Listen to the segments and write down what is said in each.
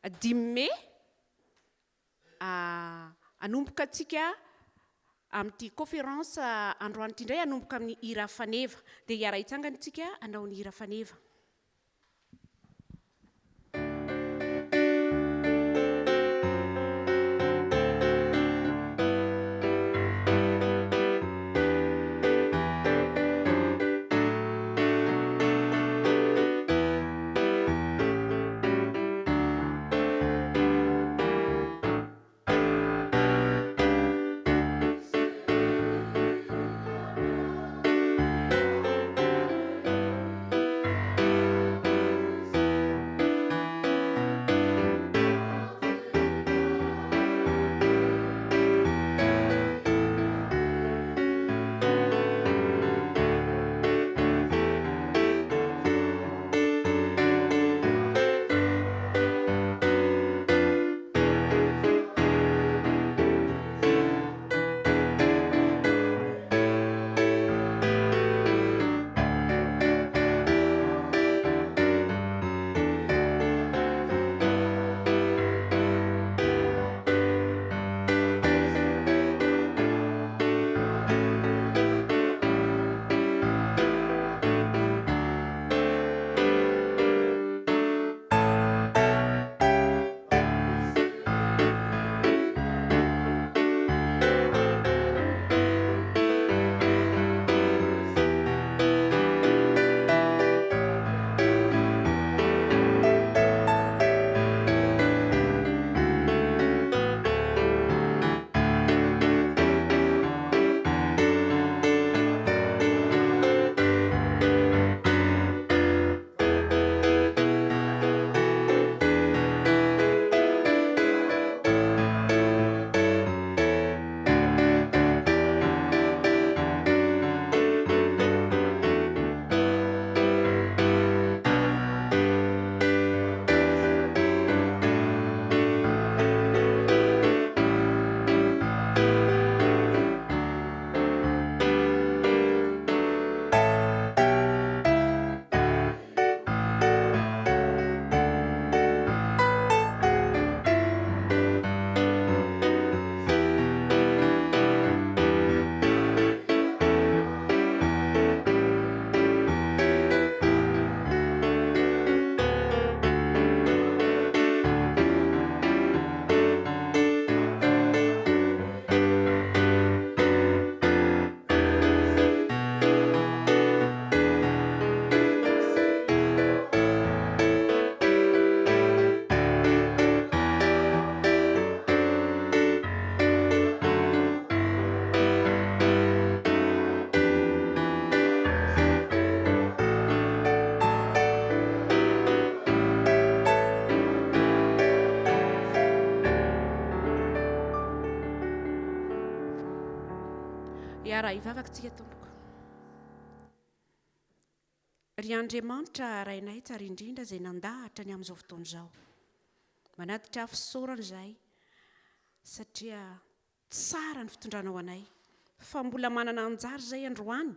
Dimy mey, hanomboka antsika amin'ity conférence androany ity indray, hanomboka amin'ny hira faneva. Dia hiara-hitsangana isika hanao ny hira faneva. Hiara hivavaka tsika tompoko. Ry Andriamanitra Rainay tsara indrindra izay nandahatra ny amin'izao fotoana izao. Manatitra fisaorana izahay satria tsara ny fitondranao anay fa mbola manana anjara izay androany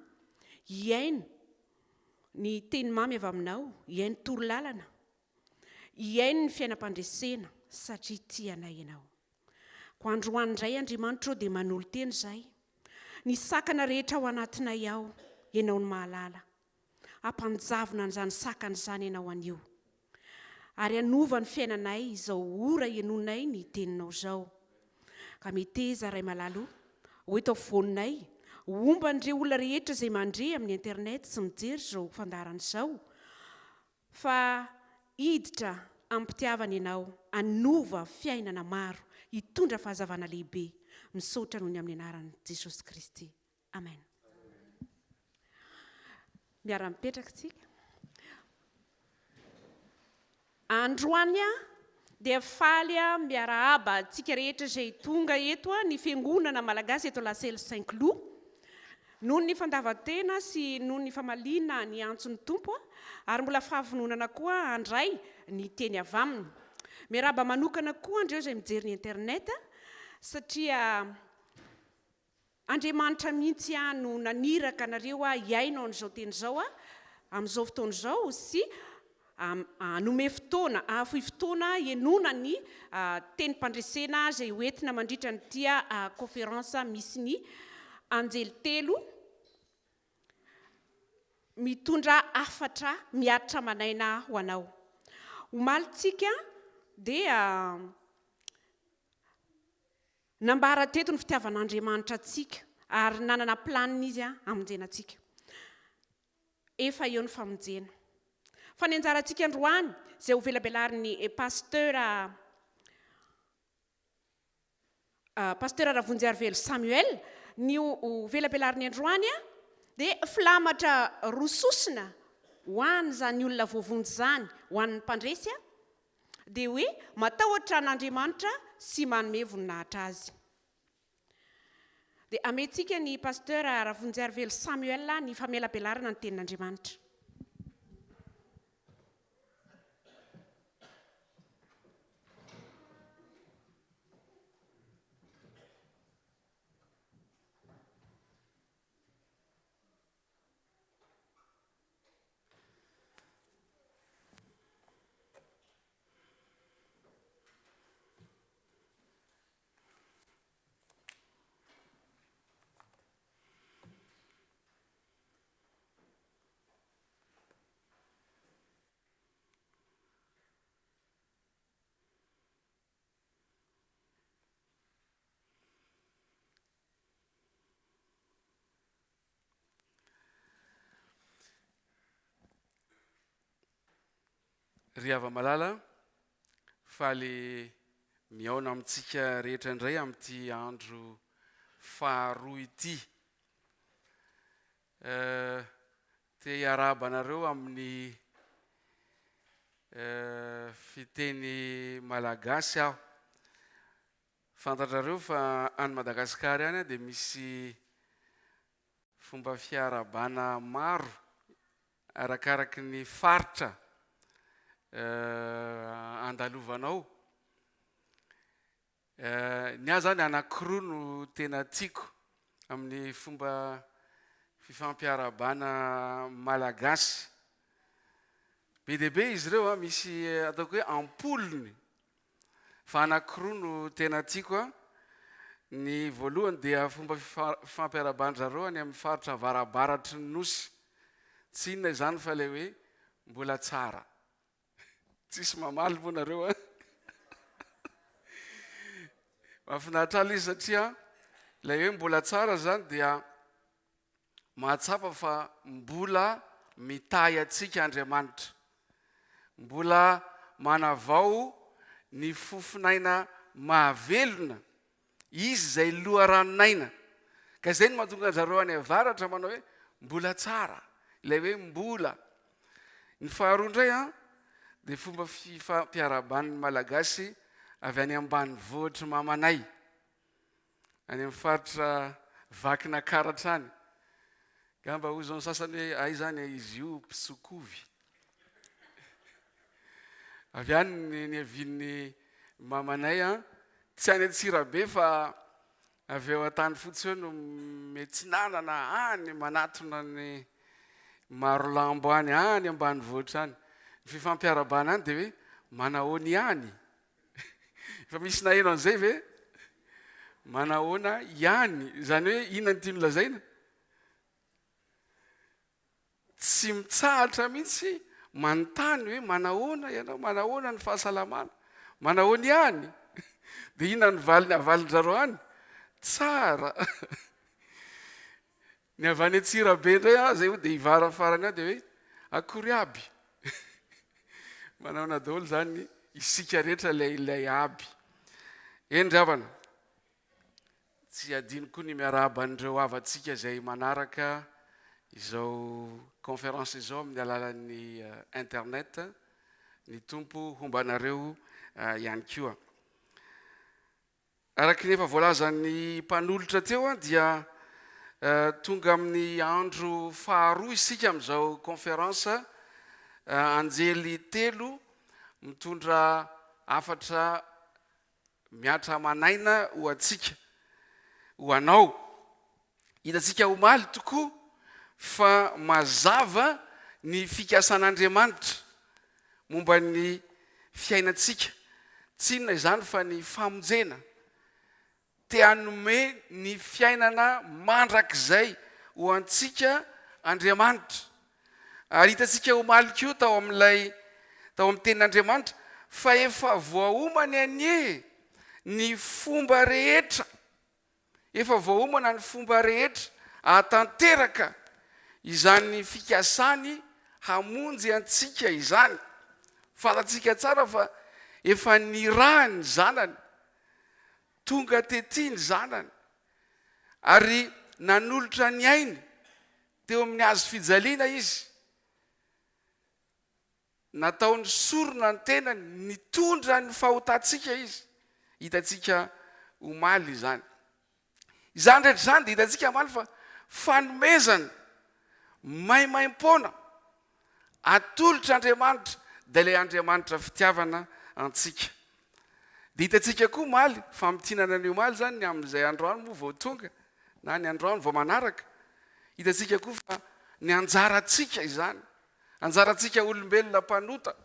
hihaino ny teny mamy avy aminao, hihaino torolalana, hihaino ny fiainam-pandresena satria tia anay ianao. Koa androany indray Andriamanitra ô dia manolo-tena izahay. Ny sakana rehetra ao anatinay ao, Ianao no mahalala. Hampanjavona an'izany sakana izany Ianao anio. Ary hanova ny fiainanay izao ora henoinay ny Teninao izao. Ka meteza Ray malala o, ho eto afovoaninay, ho omban'ireo olona rehetra izay mandre amin'ny internet sy mijery izao fandaharana izao, Fa hiditra amim-pitiavana ianao, hanova fiainana maro, hitondra fahazavana lehibe. Misaotra noho ny amin'ny anaran'i Jesosy Kristy. Amen. Miara-mipetraka isika. Androany dia faly miarahaba antsika rehetra izay tonga eto ny Fiangonana Malagasy eto La Celle Saint Cloud. Noho ny fandavan-tena sy noho ny famaliana ny antson'ny Tompo ary mbola fahavononana koa handray ny teny avy Aminy. Miarahaba manokana koa andreo izay mijery ny internet satria Andriamanitra mihitsy no naniraka anareo hihaino an'izao teny izao amin'izao fotoana izao sy. Hanome fotoana, hahafoy fotoana henoana ny tenim-pandresena izay ho entina mandritra an'ity conférence misy ny anjely telo mitondra hafatra mihatra aman'aina ho anao. Omaly tsika dia nambara teto ny fitiavan'Andriamanitra antsika ary nanana planina Izy hamonjena antsika. Efa eo ny famonjena. Fa ny anjarantsika androany, izay ho velabelarin'ny Pasteur Pasteur Ravonjiarivelo Samuel, ny ho velabelariny androany dia filamatra roa sosona ho an'izany olona voavonjy izany, ho an'ny mpandresy, dia hoe matahotra an'Andriamanitra sy manome voninahitra Azy. Dia amentsika ny Pasteur Ravonjiarivelo Samuel ny famelabelarana ny tenin'Andriamanitra. Ry hava-malala, faly mihaona amintsika rehetra indray amin'ity andro faharoa ity. Eh, te hiarahaba anareo amin'ny eh, fiteny malagasy aho. Fantatrareo fa any Madagasikara any dia misy fomba fiarahabana maro arakaraky ny faritra andalovanao. Ny ahy zany anankiroa no tena tiako amin'ny fomba fifampiarahabana malagasy. Be dia be izy ireo, misy ataoko hoe am-polony Fa anankiroa no tena tiako a. Ny voalohany dia fomba fifampiarahaban-dry zareo any amin'ny faritra avarabaratry ny Nosy. Tsy inona izany fa ilay hoe mbola tsara. Tsisy mamaly moa nareo a. Mahafinaritra ahy ilay izy satria ilay hoe mbola tsara izany dia mahatsapa fa mbola mitahy antsika Andriamanitra. Mbola manavao ny fofon'aina mahavelona Izy izay loharanon'aina. Ka izay no mahatonga an-dry zareo any avaratra manao hoe mbola tsara, ilay hoe mbola. Ny faharoa indray an, dia fomba fifampiarahaban'ny Malagasy avy any ambanivohitr'i mamanay. Any amin'ny faritra Vakinakaratra any. Angamba hoy izao ny sasany hoe aiza any izy io mpisokovy. Avy any ny niavian'ny mamanay an. Tsy any Antsirabe fa avy eo Antanifotsy eo no miatsinanana any manatona ny Marolambo any, any ambanivohitra any. Ny fifampiarahabana any dia hoe manahoana ihany. Efa misy naheno an'izay ve? Manahoana ihany? Izany hoe inona no tiany lazaina? Tsy mitsahatra mihitsy manontany hoe manahoana ianao, manahoana ny fahasalamana, manahoana ihany? Dia inona ny valiny avalin-dry any? Tsara. Ny avy any Antsirabe indray an, zay dia hivara farany ao dia hoe akory aby. Manaona daholo izany isika rehetra ilay ilay aby. Eny ry havana, tsy adino koa ny miarahaba an'ireo havantsika izay manaraka izao conférence izao amin'ny alalan'ny internet. Ny Tompo homba anareo ihany koa. Araka ny efa voalazan'ny mpanolotra teo dia tonga amin'ny andro faharoa isika amin'izao conférence Anjely telo mitondra hafatra mihatra aman'aina ho antsika, ho anao. Hitantsika omaly tokoa fa mazava ny fikasan'Andriamanitra. momba ny fiainantsika. Tsy inona izany fa ny famonjena. Te hanome ny fiainana mandrakizay ho antsika Andriamanitra. Ary hitantsika omaly koa tao amin'ilay tao amin'ny tenin'Andriamanitra fa efa voaomany anie ny fomba rehetra. Efa voaomana ny fomba rehetra hahatanteraka izany fikasany hamonjy antsika izany. Fantatsika tsara fa efa nirahany ny Zanany, tonga tety ny Zanany, ary nanolotra ny ainy teo amin'ny hazo fijaliana Izy. Nataony sorona ny tenany, nitondra ny fahotantsika Izy. Hitantsika omaly izany. Izany rehetra izany dia hitantsika omaly fa fanomezana maimaimpoana atolotr'Andriamanitra, dia ilay Andriamanitra fitiavana antsika. Dia hitantsika koa omaly, famintinana ny omaly izany, ny amin'izay androany moa vao tonga, na ny androany vao manaraka. Hitantsika koa fa ny anjarantsika izany. Anjarantsika olombelona mpanota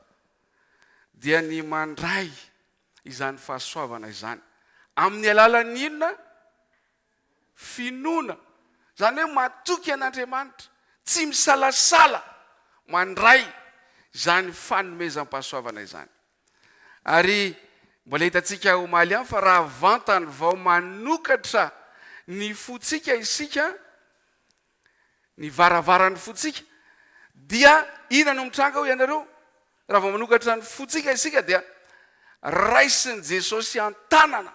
dia ny mandray izany fahasoavana izany. Amin'ny alalan'ny inona? Finoana. Izany hoe matoky an'Andriamanitra, tsy misalasala mandray izany fanomezam-pahasoavana izany. Ary mbola hitantsika omaly ihany fa raha vantany vao manokatra ny fontsika isika, ny varavaran'ny fontsika, dia inona no mitranga hoy ianareo? Raha vao manokatra ny fontsika isika dia raisin'i Jesosy an-tanana.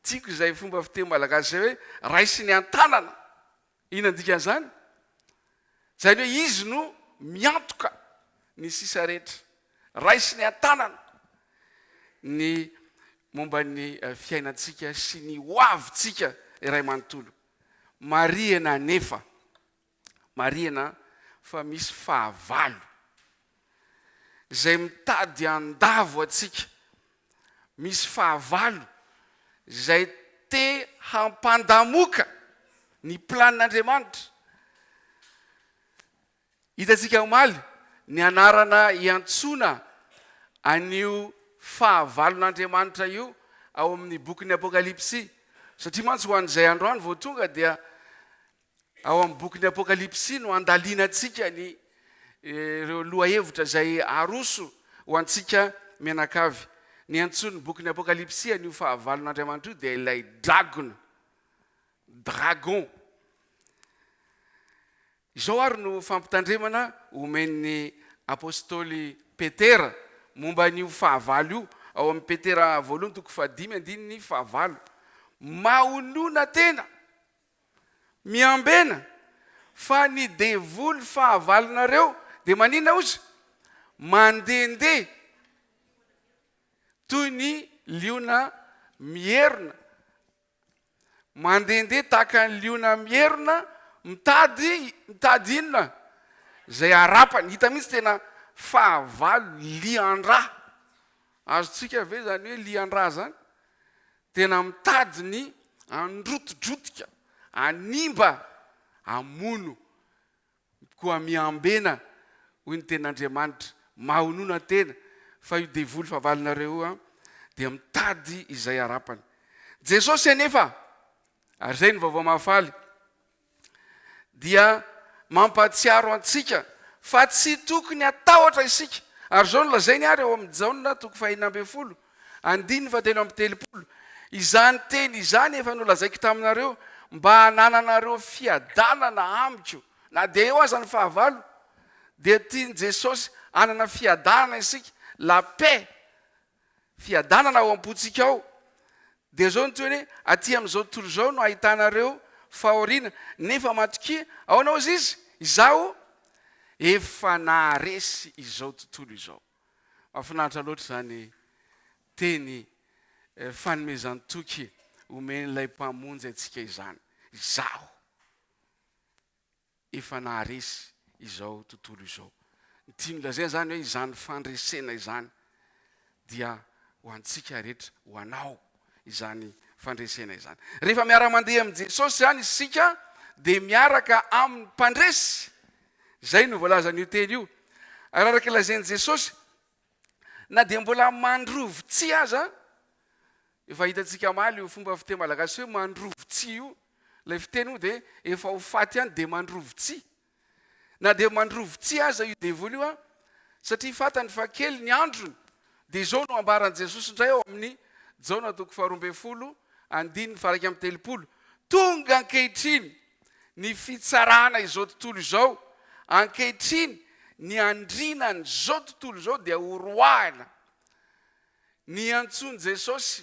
Tiako izay fomba fiteny malagasy izay hoe raisiny an-tanana. Inona ny dikan'izany? Izany hoe izy no miantoka ny sisa rehetra. Raisiny an-tanana ny momba ny fiainantsika sy ny hoavintsika iray manontolo. Marihina anefa, marihina fa misy fahavalo izay mitady handavo antsika, misy fahavalo izay te hampandamoka ny planin'Andriamanitra. Hitantsika omaly ny anarana iantsoana an'io fahavalon'Andriamanitra io ao amin'ny bokin'ny Apokalypsy. Satria mantsy ho an'izay androany vao tonga dia ao amin'ny bokin'ny Apokalypsy no andalinantsika ny ireo lohahevitra izay aroso ho antsika mianakavy. Ny antsoin'ny bokin'ny Apokalypsy an'io fahavalon'Andriamanitra io dia ilay dragona, dragon. Izao àry no fampitandremana omen'ny apostoly Petera momba an'io fahavalo io, ao amin'ny Petera voalohany toko fahadimy andininy fahavalo, Mahonona tena, miambena, fa ny devoly fahavalonareo dia maninona ozy? Mandehandeha toy ny liona mierona. Mandehandeha tahaka ny liona mierona mitady mitady inona? Izay harapany. Hita mihitsy tena fahavalo lian-drà. Azontsika ve izany hoe lian-drà izany? Tena mitady ny handrotidrotika, hanimba, hamono. Koa miambena, hoy ny tenin'Andriamanitra, mahonona tena, fa io devoly fahavalonareo io dia mitady izay harapany. Jesosy anefa, ary izay no vaovao mahafaly, dia mampahatsiaro antsika fa tsy tokony hatahotra isika. Ary izao no lazainy ary ao amin'ny Jaona toko fahenina ambin'ny folo, andininy fahatelo amby telopolo, Izany teny izany efa nolazaiko taminareo, mba hanananareo fiadanana amiko. Na dia eo aza ny fahavalo, dia tian'i Jesosy hanana fiadanana isika, la paix, fiadanana ao am-pontsika ao. Dia izao no tohiny hoe, aty amin'izao tontolo izao no ahitanareo fahoriana, nefa matokia, ahoana hozy izy? Izaho efa naharesy izao tontolo izao. Mahafinaritra loatra izany teny fanomezan-toky omen'ilay Mpamonjy antsika izany, Izaho efa naharesy izao tontolo izao. Ny tiany lazaina izany hoe izany fandresena izany dia ho antsika rehetra, ho anao izany fandresena izany. Rehefa miara-mandeha amin'i Jesosy izany isika dia miaraka amin'ny mpandresy. Izay no voalazan'io teny io. Ary araka lazain'i Jesosy. Na dia mbola mandrovi-tsihy aza, efa hitantsika omaly io fomba fiteny malagasy hoe mandrovi-tsihy io, ilay fiteny moa dia efa ho faty ihany dia mandrovi-tsihy. Na dia mandrovi-tsihy aza io devoly io an, satria fantany fa kely ny androny, dia izao no ambaran'i Jesosy indray ao amin'ny Jaona toko faharoa ambin'ny folo andininy faha-31, Tonga ankehitriny ny fitsarana izao tontolo izao, ankehitriny ny andrinan'izao tontolo izao dia horoahina. Ny iantsoan'i Jesosy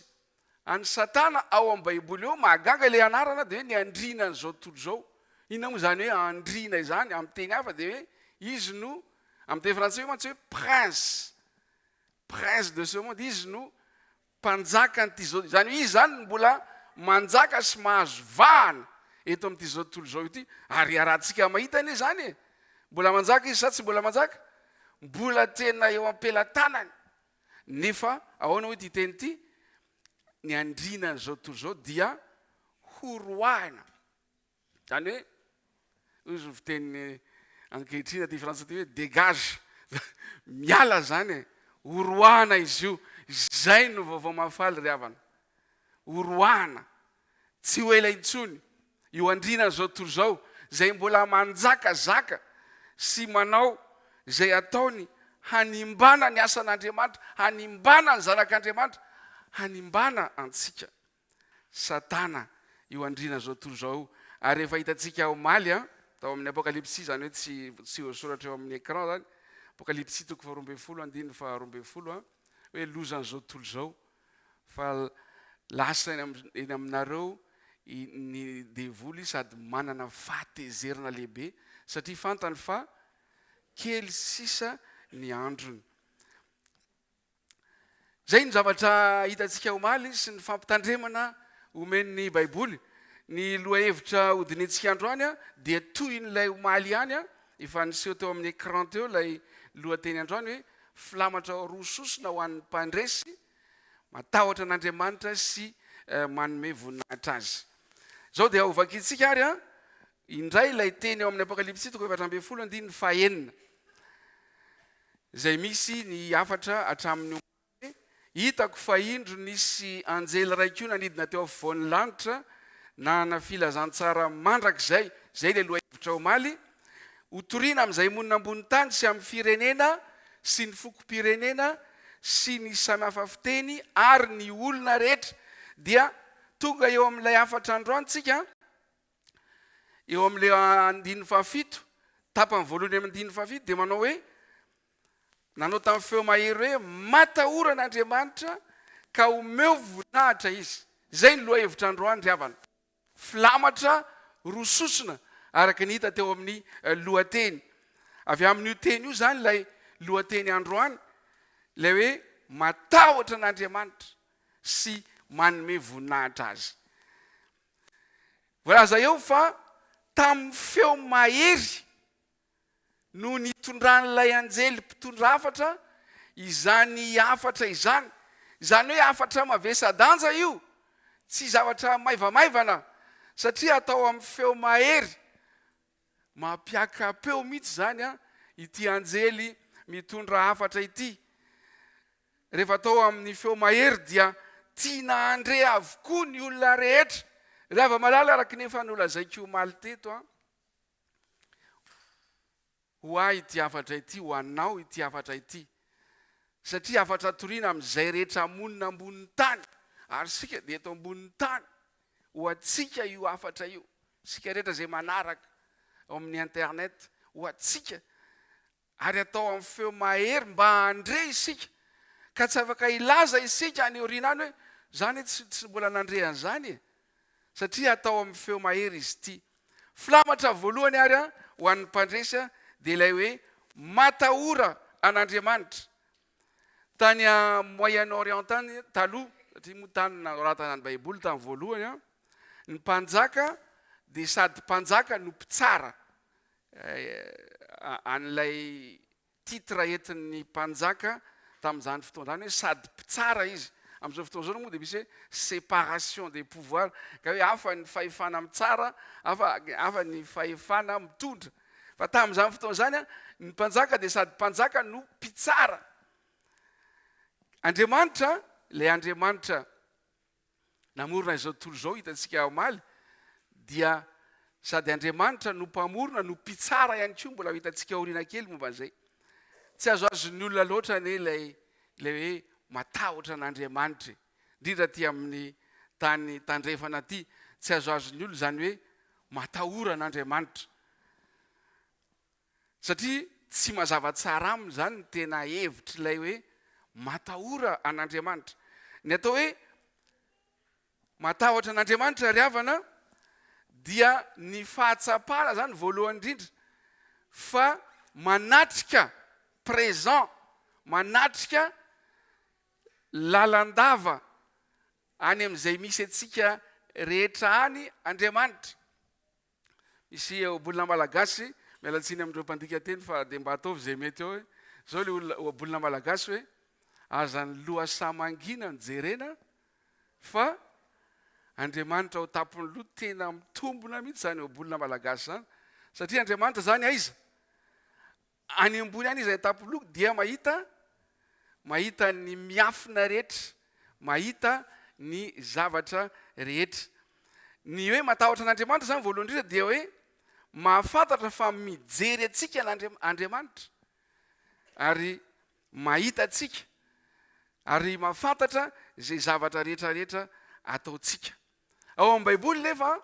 an'i Satana ao amin'ny Baiboly ao, mahagaga ilay anarana dia hoe ny andrinan'izao tontolo izao. Inona moa izany hoe andrina izany? Amin'ny teny hafa dia hoe izy no, amin'ny teny frantsay hoe mantsy hoe prince, prince de ce monde, izy no mpanjakan'ity izao, izany hoe izy izany no mbola manjaka sy mahazo vahana eto amin'ity izao tontolo izao ity, ary iarahantsika mahita anie izany e! Mbola manjaka izy sa tsy mbola manjaka? Mbola tena eo am-pelatanany. Nefa ahoana hoy ity teny ity? Ny andrinan'izao tontolo izao dia horoahina. Izany hoe, hoy izy ny fiteny ankehitriny aty Frantsa aty hoe dégage, miala izany e, horoahina izy io. Izay no vaovao mahafaly ry havana. Horoahina. Tsy ho ela intsony io andrinan'izao tontolo izao izay mbola manjakazaka sy manao izay ataony hanimbana ny asan'Andriamanitra, hanimbana ny zanak'Andriamanitra, hanimbana antsika. Satana io andrinan'izao tontolo izao io. Ary efa hitantsika omaly an, tao amin'ny Apokalypsy, izany hoe tsy tsy voasoratra eo amin'ny écran izany, Apokalypsy toko faharoa ambin'ny folo andininy faharoa ambin'ny folo an, hoe lozan'izao tontolo izao fa lasa eny am- eny aminareo i- ny devoly sady manana fahatezerana lehibe satria fantany fa kely sisa ny androny. Izay no zavatra hitantsika omaly sy ny fampitandremana omen'ny Baiboly. Ny lohahevitra hodinihintsika androany dia tohin'ilay omaly ihany, efa niseho teo amin'ny écran teo ilay lohateny androany hoe filamatra roa sosona ho an'ny mpandresy, matahotra an'Andriamanitra sy manome voninahitra azy. Izao dia hovakintsika ary indray ilay teny ao amin'ny Apokalypsy toko 14 andininy fahenina, izay misy ny hafatra hatramin'ny omaly. Hitako fa indro nisy anjely iray koa nanidina teo afovoan'ny lanitra, nanana filazantsara mandrakizay, izay ilay lohahevitra omaly, hotorina amin'izay monina ambony tany sy amin'ny firenena sy ny fokom-pirenena sy ny samy hafa fiteny ary ny olona rehetra. Dia tonga eo amin'ilay hafatra androany tsika, eo amin'ilay andininy fahafito, tapany voalohany amin'ny andininy fahafito dia manao hoe, Nanao tamin'ny feo mahery hoe, Matahora an'Andriamanitra ka omeo voninahitra Izy. Izay ny lohahevitra androany ry havana. Filamatra roa sosona araka ny hita teo amin'ny lohateny. Avy amin'io teny io izany ilay lohateny androany, ilay hoe matahotra an'Andriamanitra sy manome voninahitra Azy. Voalaza eo fa tamin'ny feo mahery no nitondran'ilay anjely mpitondra hafatra izany hafatra izany. Izany hoe hafatra mavesa-danja io, tsy zavatra maivamaivana, satria atao amin'ny feo mahery, mampiaka-peo mihitsy izany ity anjely mitondra hafatra ity. Rehefa atao amin'ny feo mahery dia tiana handre avokoa ny olona rehetra. Ry hava-malala, araka ny efa nolazaiko omaly teto, Ho ahy ity hafatra ity, ho anao ity hafatra ity. Satria hafatra toriana amin'izay rehetra monina ambonin'ny tany, ary isika dia eto ambonin'ny tany. Ho antsika io hafatra io. Isika rehetra izay manaraka ao amin'ny internet, ho antsika. Ary atao amin'ny feo mahery mba handre isika. Ka tsy afaka hilaza isika any aoriana any hoe, za anie tsy tsy mbola nandre an'izany e. Satria atao amin'ny feo mahery izy ity. Filamatra voalohany ary ho an'ny mpandresy dia ilay hoe matahora an'Andriamanitra. Tany Moyen Orient tany taloha, satria moa tany nanoratana ny Baiboly tamin'ny voalohany, ny mpanjaka dia sady mpanjaka no mpitsara. An'ilay titre entin'ny mpanjaka tamin'izany fotoana izany hoe sady mpitsara izy. Amin'izao fotoana izao moa dia misy hoe séparation des pouvoirs, ka hoe hafa ny fahefana mitsara, hafa hafa ny fahefana mitondra. Fa tamin'izany fotoana izany ny mpanjaka dia sady mpanjaka no mpitsara. Andriamanitra, ilay Andriamanitra namorona izao tontolo izao hitantsika omaly, dia sady Andriamanitra no mpamorona no mpitsara ihany koa, mbola ho hitantsika aoriana kely momba an'izay. Tsy azoazon'ny olona loatra anie ilay ilay hoe matahotra an'Andriamanitra e. Indrindra aty amin'ny tany tandrefana aty, tsy azoazon'ny olona izany hoe matahora an'Andriamanitra. Satria tsy mazava tsara aminy izany ny tena hevitr'ilay hoe matahora an'Andriamanitra. Ny atao hoe matahotra an'Andriamanitra ry havana dia ny fahatsapana izany voalohany indrindra fa manatrika, présent, manatrika lalandava any amin'izay misy antsika rehetra any Andriamanitra. Misy ohabolana malagasy, miala tsiny amin'ireo mpandika teny fa dia mba ataovy izay mety eo hoe, izao ilay olona ohabolana malagasy hoe, aza ny lohasaha mangina no jerena fa Andriamanitra ao tampon'ny loha, tena mitombona mihitsy izany ohabolana malagasy izany, satria Andriamanitra izany aiza? Any ambony any izy any an-tampon-loha dia mahita mahita ny miafina rehetra, mahita ny zavatra rehetra. Ny hoe matahotra an'Andriamanitra izany voalohany indrindra dia hoe mahafantatra fa mijery antsika Andriamanitra ary mahita antsika ary mahafantatra izay zavatra rehetra rehetra ataontsika. Ao amin'ny Baiboly nefa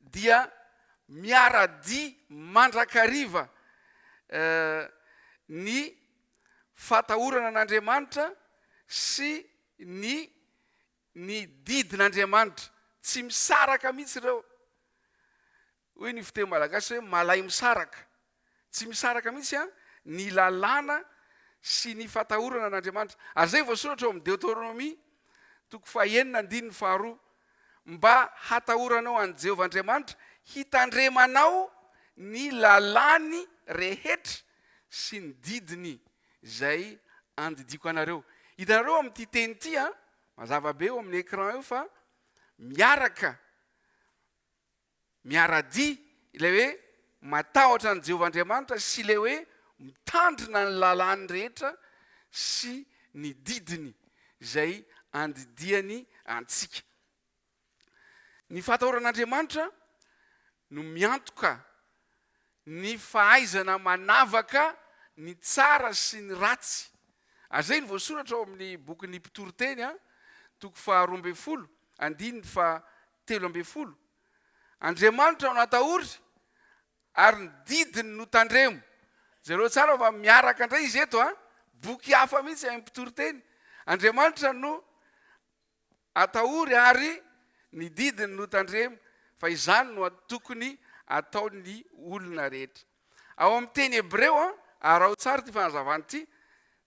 dia miara-dia mandrakariva ny fahatahorana an'Andriamanitra sy ny ny didin'Andriamanitra. Tsy misaraka mihitsy ireo. Hoy ny fiteny malagasy hoe malay misaraka. Tsy misaraka mihitsy an, ny lalàna sy ny fatahorana an'Andriamanitra. Ary izay voasoratra ao amin'ny Deoteronomia, toko fahenina andininy faharoa, Mba hatahoranao an'i Jehovah Andriamanitra, hitandremanao ny lalàny rehetra sy ny didiny izay andidiako anareo. Hitanareo amin'ity teny ity an, mazava be eo amin'ny écran eo fa miaraka Miara-dia ilay hoe matahotra an'i Jehovah Andriamanitra sy ilay hoe mitandrina ny lalàny rehetra sy ny didiny izay andidiany antsika. Ny fahatahoran'Andriamanitra no miantoka ny fahaizana manavaka ny tsara sy ny ratsy. Ary izay no voasoratra ao amin'ny bokin'ny Mpitoriteny, toko faha-12, andininy faha 13, Andriamanitra no atahory ary ny didiny no tandremo. Jereo tsara fa miaraka indray izy eto a! Boky hafa mihitsy amin'ny mpitoriteny. Andriamanitra no atahory ary ny didiny no tandremo fa izany no tokony ataon'ny olona rehetra. Ao amin'ny teny hebreo a, araho tsara ity fanazavana ity,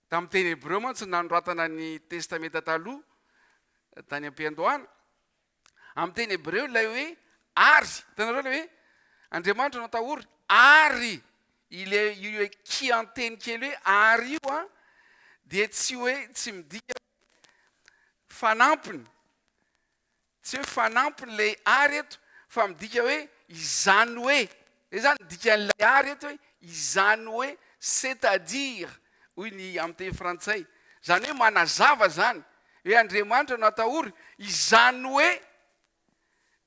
tamin'ny teny hebreo mantsy no nanoratana ny Testamenta Taloha tany am-piandohana. Amin'ny teny hebreo ilay hoe ary, hitanareo ilay hoe Andriamanitra no atahory, ary ilay io hoe kianteny kely hoe ary io an, dia tsy hoe tsy midika hoe fanampiny, tsy hoe fanampiny ilay ary eto fa midika hoe izany hoe, izay izany ny dikan'ilay ary eto hoe izany hoe, c'est à dire hoy ny amin'ny teny frantsay, izany hoe manazava izany hoe Andriamanitra no atahory, izany hoe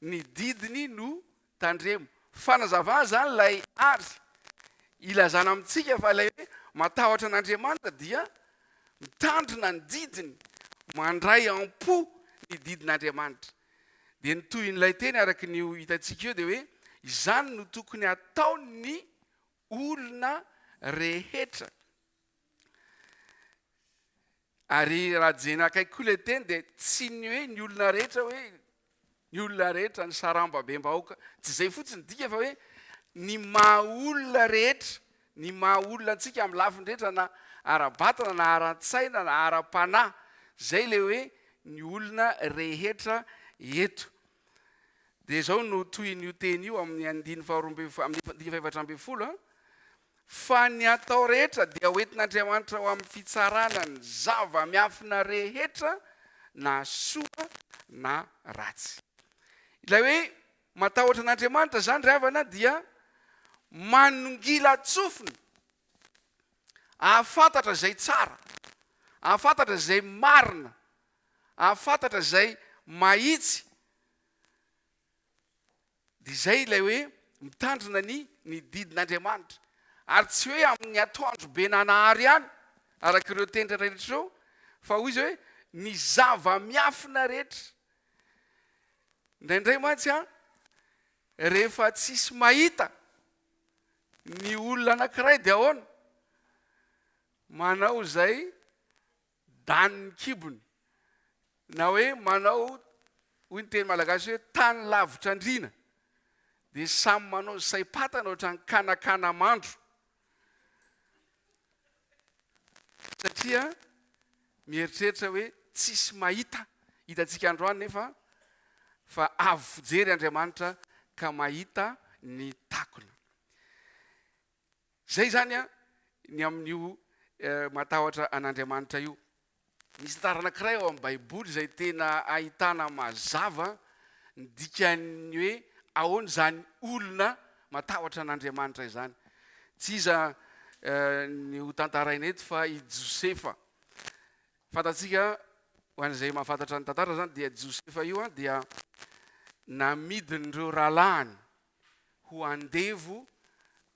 ny didiny no tandremo. Fanazavana izany ilay ary ilazana amintsika fa ilay hoe matahotra an'Andriamanitra dia mitandrina ny didiny, mandray am-po ny didin'Andriamanitra. Dia ny tohin'ilay teny araka ny ho hitantsika eo dia hoe izany no tokony hataon'ny olona rehetra. Ary raha jerena akaiky koa ilay teny dia tsy ny hoe ny olona rehetra hoe ny olona rehetra, ny sarambabem-bahoaka, tsy izay fotsiny ny dika fa hoe ny maha olona rehetra, ny maha olona antsika amin'ny lafiny rehetra na ara-batana na ara-tsaina na ara-panahy, izay ilay hoe ny olona rehetra eto. Dia izao no tohin'io teny io amin'ny andininy faharoa ambin'ny folo, amin'ny andininy fahefatra ambin'ny folo an, Fa ny atao rehetra dia ho entin'Andriamanitra ho amin'ny fitsarana ny zava-miafina rehetra na soa na ratsy. Ilay hoe matahotra an'Andriamanitra izany ry havana dia manongilan-tsofina hahafantatra izay tsara, Hahafantatra izay marina, hahafantatra izay mahitsy. Dia izay ilay hoe mitandrina ny ny didin'Andriamanitra. Ary tsy hoe amin'ny atoandro be nanahary ihany, araka ireo teny rehetra ireo, fa hoy izy hoe ny zava-miafina rehetra. Indraindray mantsy an, rehefa tsisy mahita ny olona anankiray dia ahoana? Manao izay danin'ny kibony, na hoe manao, hoy ny teny malagasy hoe tany lavitra andriana, dia samy manao saim-patana ohatran'ny kanakana mandro, satria mieritreritra hoe tsisy mahita. Hitantsika androany nefa fa avo fijery Andriamanitra ka mahita ny takona. Izay izany ny amin'io matahotra an'Andriamanitra io. Misy tantara anankiray ao amin'ny Baiboly izay tena ahitana mazava ny dikan'ny hoe ahoana izany olona matahotra an'Andriamanitra izany. Tsy iza ny ho tantaraina eto fa i Josefa. Fantatsika, ho an'izay mahafantatra ny tantara izany, dia Josefa io dia namidin'ireo rahalahiny ho andevo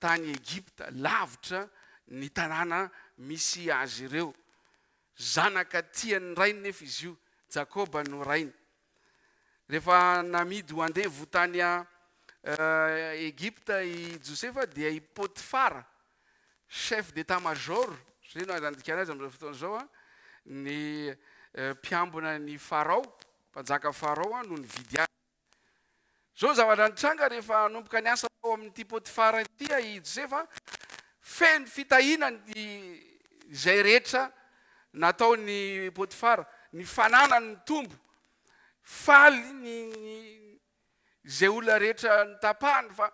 tany Egypta, lavitra ny tanàna misy azy ireo. Zanaka tian'ny rainy nefa izy io, Jakoba no rainy. Rehefa namidy ho andevo tany Egypta i Josefa dia i Potifara, chef d'état-major, izay no andikana azy amin'izao fotoana izao, ny mpiambina ny Farao, mpanjaka Farao no nividy azy. Izao ny zavatra nitranga rehefa nanomboka niasa tao amin'ity Potifara ity i Josefa, feno fitahiana ny izay rehetra nataon'i Potifara, ny fananany nitombo, faly ny izay olona rehetra notapahany fa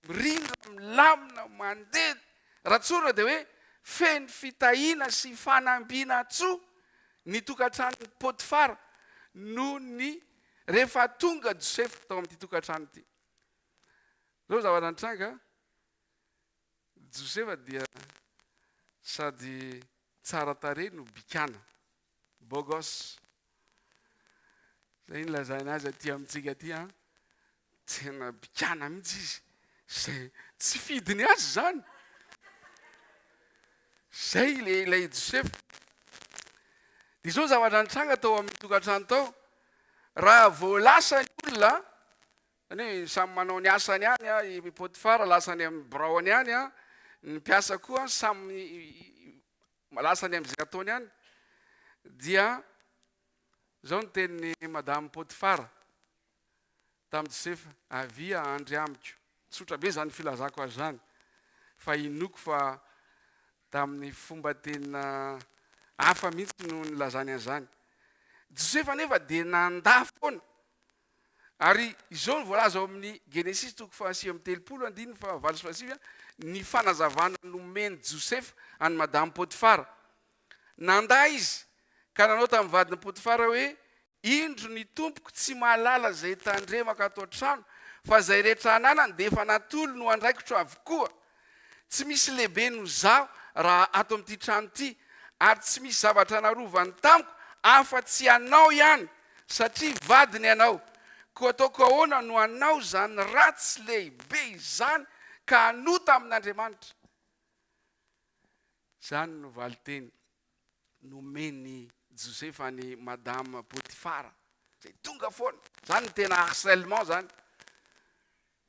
mirindra, milamina, mandeha. Raha tsorina dia hoe feno fitahiana sy fanambinantsoa ny tokantranon'i Potifara noho ny Rehefa tonga Josefa tao amin'ity tokantrano ity, izao ny zavatra nitranga, Josefa dia sady tsara tarehy no bikàna, beau gosse. Izay no lazaina azy aty amintsika aty an, tena bikàna mihitsy izy, izay tsy fidiny azy izany. Izay ilay ilay Josefa. Dia izao ny zavatra nitranga tao amin'ny tokantrano tao, raha vao lasa ny olona, zany hoe samy manao ny asany any, i Potifara lasa any amin'ny biraony any, ny mpiasa koa samy lasa any amin'izay ataony any, dia izao ny tenin'i Madame Potifara, tamin'i Josefa, Avia handry amiko. Tsotra be izany filazako azy izany, fa inoako fa tamin'ny fomba tena hafa mihitsy no nilazany an'izany. Josefa anefa dia nandà foana. Ary izao no voalaza ao amin'ny Genesisy toko faha-39 andininy fahavalo sy fahasivy, ny fanazavana nomen'i Josefa an'i Madame Potifara. Nandà izy ka nanao tamin'ny vadin'i Potifara hoe, Indro ny tompoko tsy mahalala izay tandremako ato an-trano, fa izay rehetra ananany dia efa natolony ho andraikitro avokoa. Tsy misy lehibe noho izaho raha ato amin'ity trano ity, ary tsy misy zavatra narovany tamiko afa-tsy ianao ihany, satria vadiny ianao. Koa ataoko ahoana no hanao izany ratsy lehibe izany ka hanota amin'Andriamanitra? Izany no valin-teny nomen'i Josefa an'i Madame Potifara, izay tonga foana. Izany no tena harcèlement izany.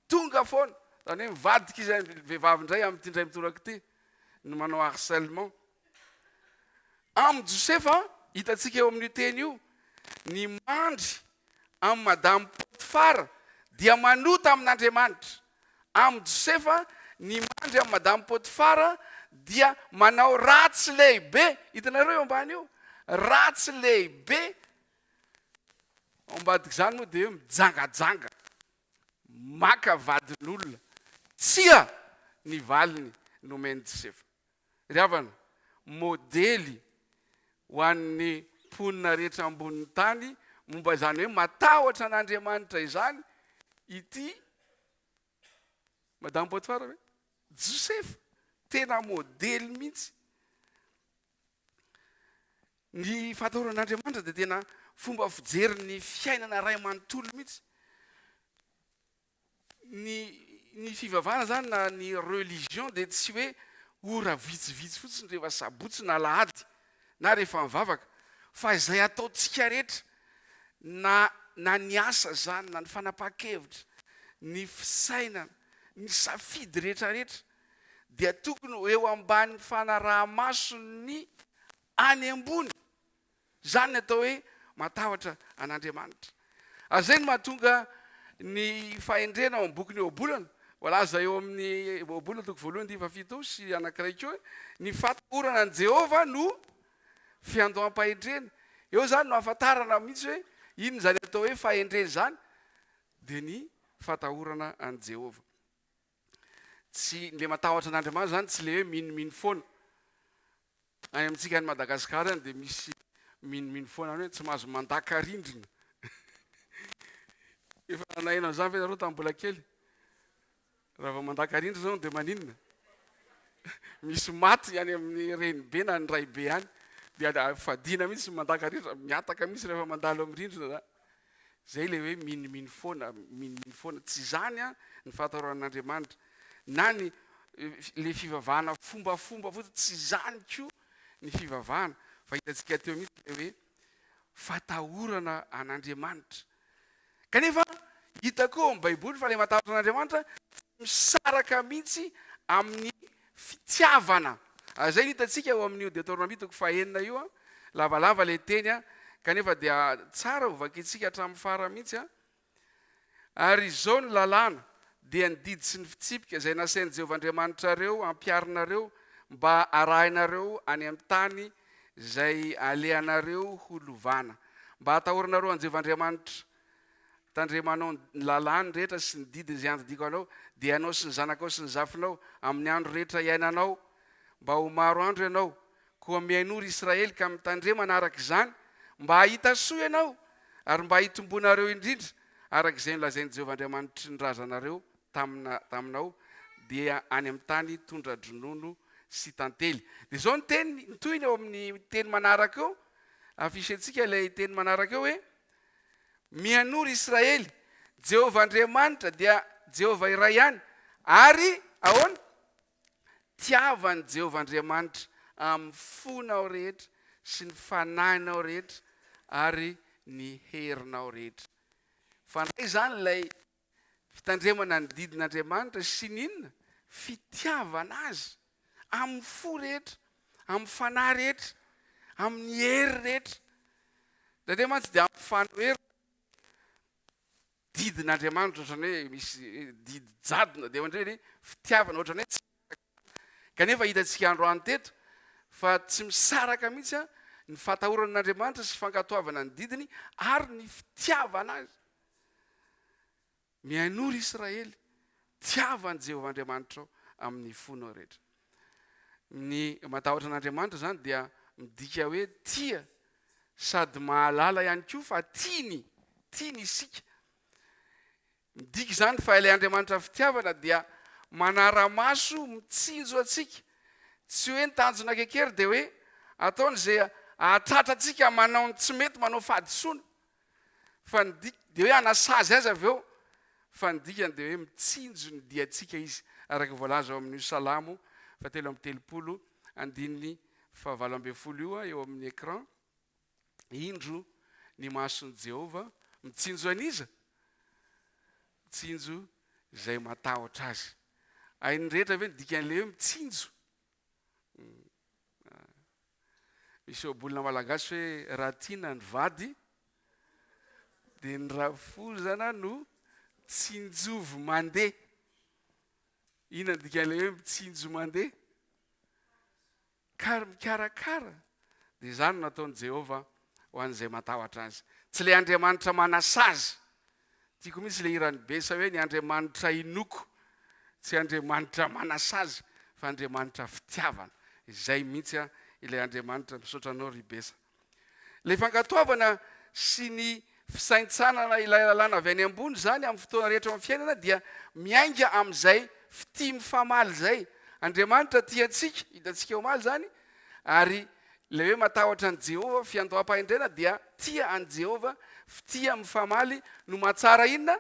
Tonga foana. Izany hoe mivadika izy any vehivavy indray amin'ity indray mitoraka ity no manao harcèlement. Amin'i Josefa, hitantsika eo amin'io teny io, ny mandry amin'i Madame Potifara dia manota amin'Andriamanitra. Amin'i Josefa, ny mandry amin'i Madame Potifara dia manao ratsy lehibe. Hitanareo eo ambany io? Ratsy lehibe. Ao ambadik'izany moa dia hoe mijangajanga, maka vadin'olona. Tsia ny valiny nomen'i Josefa. Ry havana, modely ho an'ny mponina rehetra ambonin'ny tany momba izany hoe matahotra an'Andriamanitra izany ity Madame Potifar ve? Josefa, tena modely mihitsy. Ny fahatahorana an'Andriamanitra dia tena fomba fijery ny fiainana iray manontolo mihitsy. Ny ny fivavahana izany na ny religion dia tsy hoe ora vitsivitsy fotsiny rehefa sabotsy na alahady na rehefa mivavaka fa izay ataontsika rehetra na na ny asa izany na ny fanapahan-kevitra, ny fisainana, ny safidy rehetra rehetra dia tokony ho eo ambany fanaraha-mason'ny any ambony. Izany ny atao hoe matahotra an'Andriamanitra. Ary izay no mahatonga ny fahendrena ao amin'ny bokin'ny Ohabolana, voalaza eo amin'ny Ohabolana toko voalohany andininy fahafito sy anankiray koa hoe, ny fatahorana an'i Jehovah no fiandoham-pahendrena. Eo izany no ahafantarana mihitsy hoe inona izany atao hoe fahendrena izany, dia ny fatahorana an'i Jehovah. Tsy, ilay matahotra an'Andriamanitra izany tsy ilay hoe minomino foana. Any amintsika any Madagascar any dia misy minomino foana any hoe tsy mahazo mandaka rindrina. Efa naheno an'izany ve nareo tamin'ny mbola kely? Raha vao mandaka rindrina zao dia maninona? Misy maty any amin'ny renibe na ny raibe any dia fadiana mihitsy ny mandaka rindrina, mihataka mihitsy rehefa mandalo amin'ny rindrina zany. Zay ilay hoe minomino foana, minomino foana. Tsy izany an ny fahatahorana an'Andriamanitra. Na ny ilay fivavahana fombafomba fotsiny, tsy izany koa ny fivavahana. Fa hitantsika teo mihitsy ilay hoe fatahorana an'Andriamanitra. Kanefa hita koa ao amin'ny Baiboly fa ilay matahotra an'Andriamanitra tsy misaraka mihitsy amin'ny fitiavana. Ary izay no hitantsika ao amin'io Deoteronomia toko fahenina io. Lavalava ilay teny, kanefa dia tsara ho vakintsika hatramin'ny farany mihitsy. Ary izao ny lalàna, dia ny didy sy ny fitsipika izay nasain'i Jehovah Andriamanitrareo hampiharinareo mba harahinareo any amin'ny tany izay alehanareo ho lovana, mba hatahoranareo an'i Jehovah Andriamanitra, Tandremanao ny lalàny rehetra sy ny didiny izay andidiako anao, dia ianao sy ny zanakao sy ny zafinao, amin'ny andro rehetra iainanao, mba ho maro andro ianao. Koa mihainoa, ry Israely, ka mitandremana araka izany, mba hahita soa ianao, ary mba hitomboanareo indrindra, araka izay nolazain'i Jehovah Andriamanitry ny razanareo tamina, taminao, dia any amin'ny tany tondra-dronono sy tantely. Dia izao ny teny, ny tohiny ao amin'ny teny manaraka eo, afficher-ntsika ilay teny manaraka eo hoe, Mihainoa ry Israely, Jehovah Andriamanitra dia Jehovah iray ihany, ary ahoana? Tiava an'i Jehovah Andriamanitra amin'ny fonao rehetra sy ny fanahinao rehetra ary ny herinao rehetra. Fandray izany ilay fitandremana ny didin'Andriamanitra sy ny inona? Fitiavana azy amin'ny fo rehetra, amin'ny fanahy rehetra, amin'ny hery rehetra. Indraindray mantsy dia ampifanoherina didin'Andriamanitra ohatran'ny hoe misy didy jadona dia ohatran'ny hoe fitiavana ohatran'ny hoe tsy kanefa hitantsika androany teto fa tsy misaraka mihitsy ny fahatahorana an'Andriamanitra sy fankatoavana ny didiny ary ny fitiavana azy. Mihainoa ry Israely, tiava an'i Jehovah Andriamanitrao amin'ny fonao rehetra. Ny matahotra an'Andriamanitra izany dia midika hoe tia sady mahalala ihany koa fa tiany, tiany isika. Midika izany fa ilay Andriamanitra fitiavana dia manara-maso mitsinjo antsika. Tsy hoe ny tanjona kekery dia hoe ataony izay hahatratra antsika manao ny tsy mety, manao fahadisoana. Fa ny dik dia hoe hanasazy azy avy eo, fa ny dikany dia hoe mitsinjo ny diantsika izy, araka ny voalaza ao amin'io Salamo fahatelo amby telopolo andininy fahavalo ambin'ny folo io eo amin'ny écran, Indro ny mason'i Jehovah mitsinjo an'iza? Mitsinjo izay matahotra azy. Hain'ny rehetra ve ny dikan'ilay hoe mitsinjo? Misy ohabolana malagasy hoe raha tiana ny vady dia ny rafozana no tsinjovy mandeha. Inona ny dikan'ilay hoe mitsinjo mandeha? Kary mikarakara. Dia izany no nataon'i Jehovah ho an'izay matahotra azy. Tsy ilay Andriamanitra manasazy. Tiako mihitsy ilay hiran'i Bessa hoe ny Andriamanitra inoako tsy Andriamanitra manasazy fa Andriamanitra fitiavana. Izay mihitsy ilay Andriamanitra. Misaotra anao ry Bessa. Ilay fankatoavana sy ny fisaintsanana ilay lalàna avy any ambony izany amin'ny fotoana rehetra ao amin'ny fiainana dia miainga amin'izay fitia mifamaly izay. Andriamanitra tia antsika, hitantsika omaly izany, ary. Ilay hoe matahotra an'i Jehovah, fiandoham-pahendrena, dia tia an'i Jehovah, fitia mifamaly no mahatsara inona?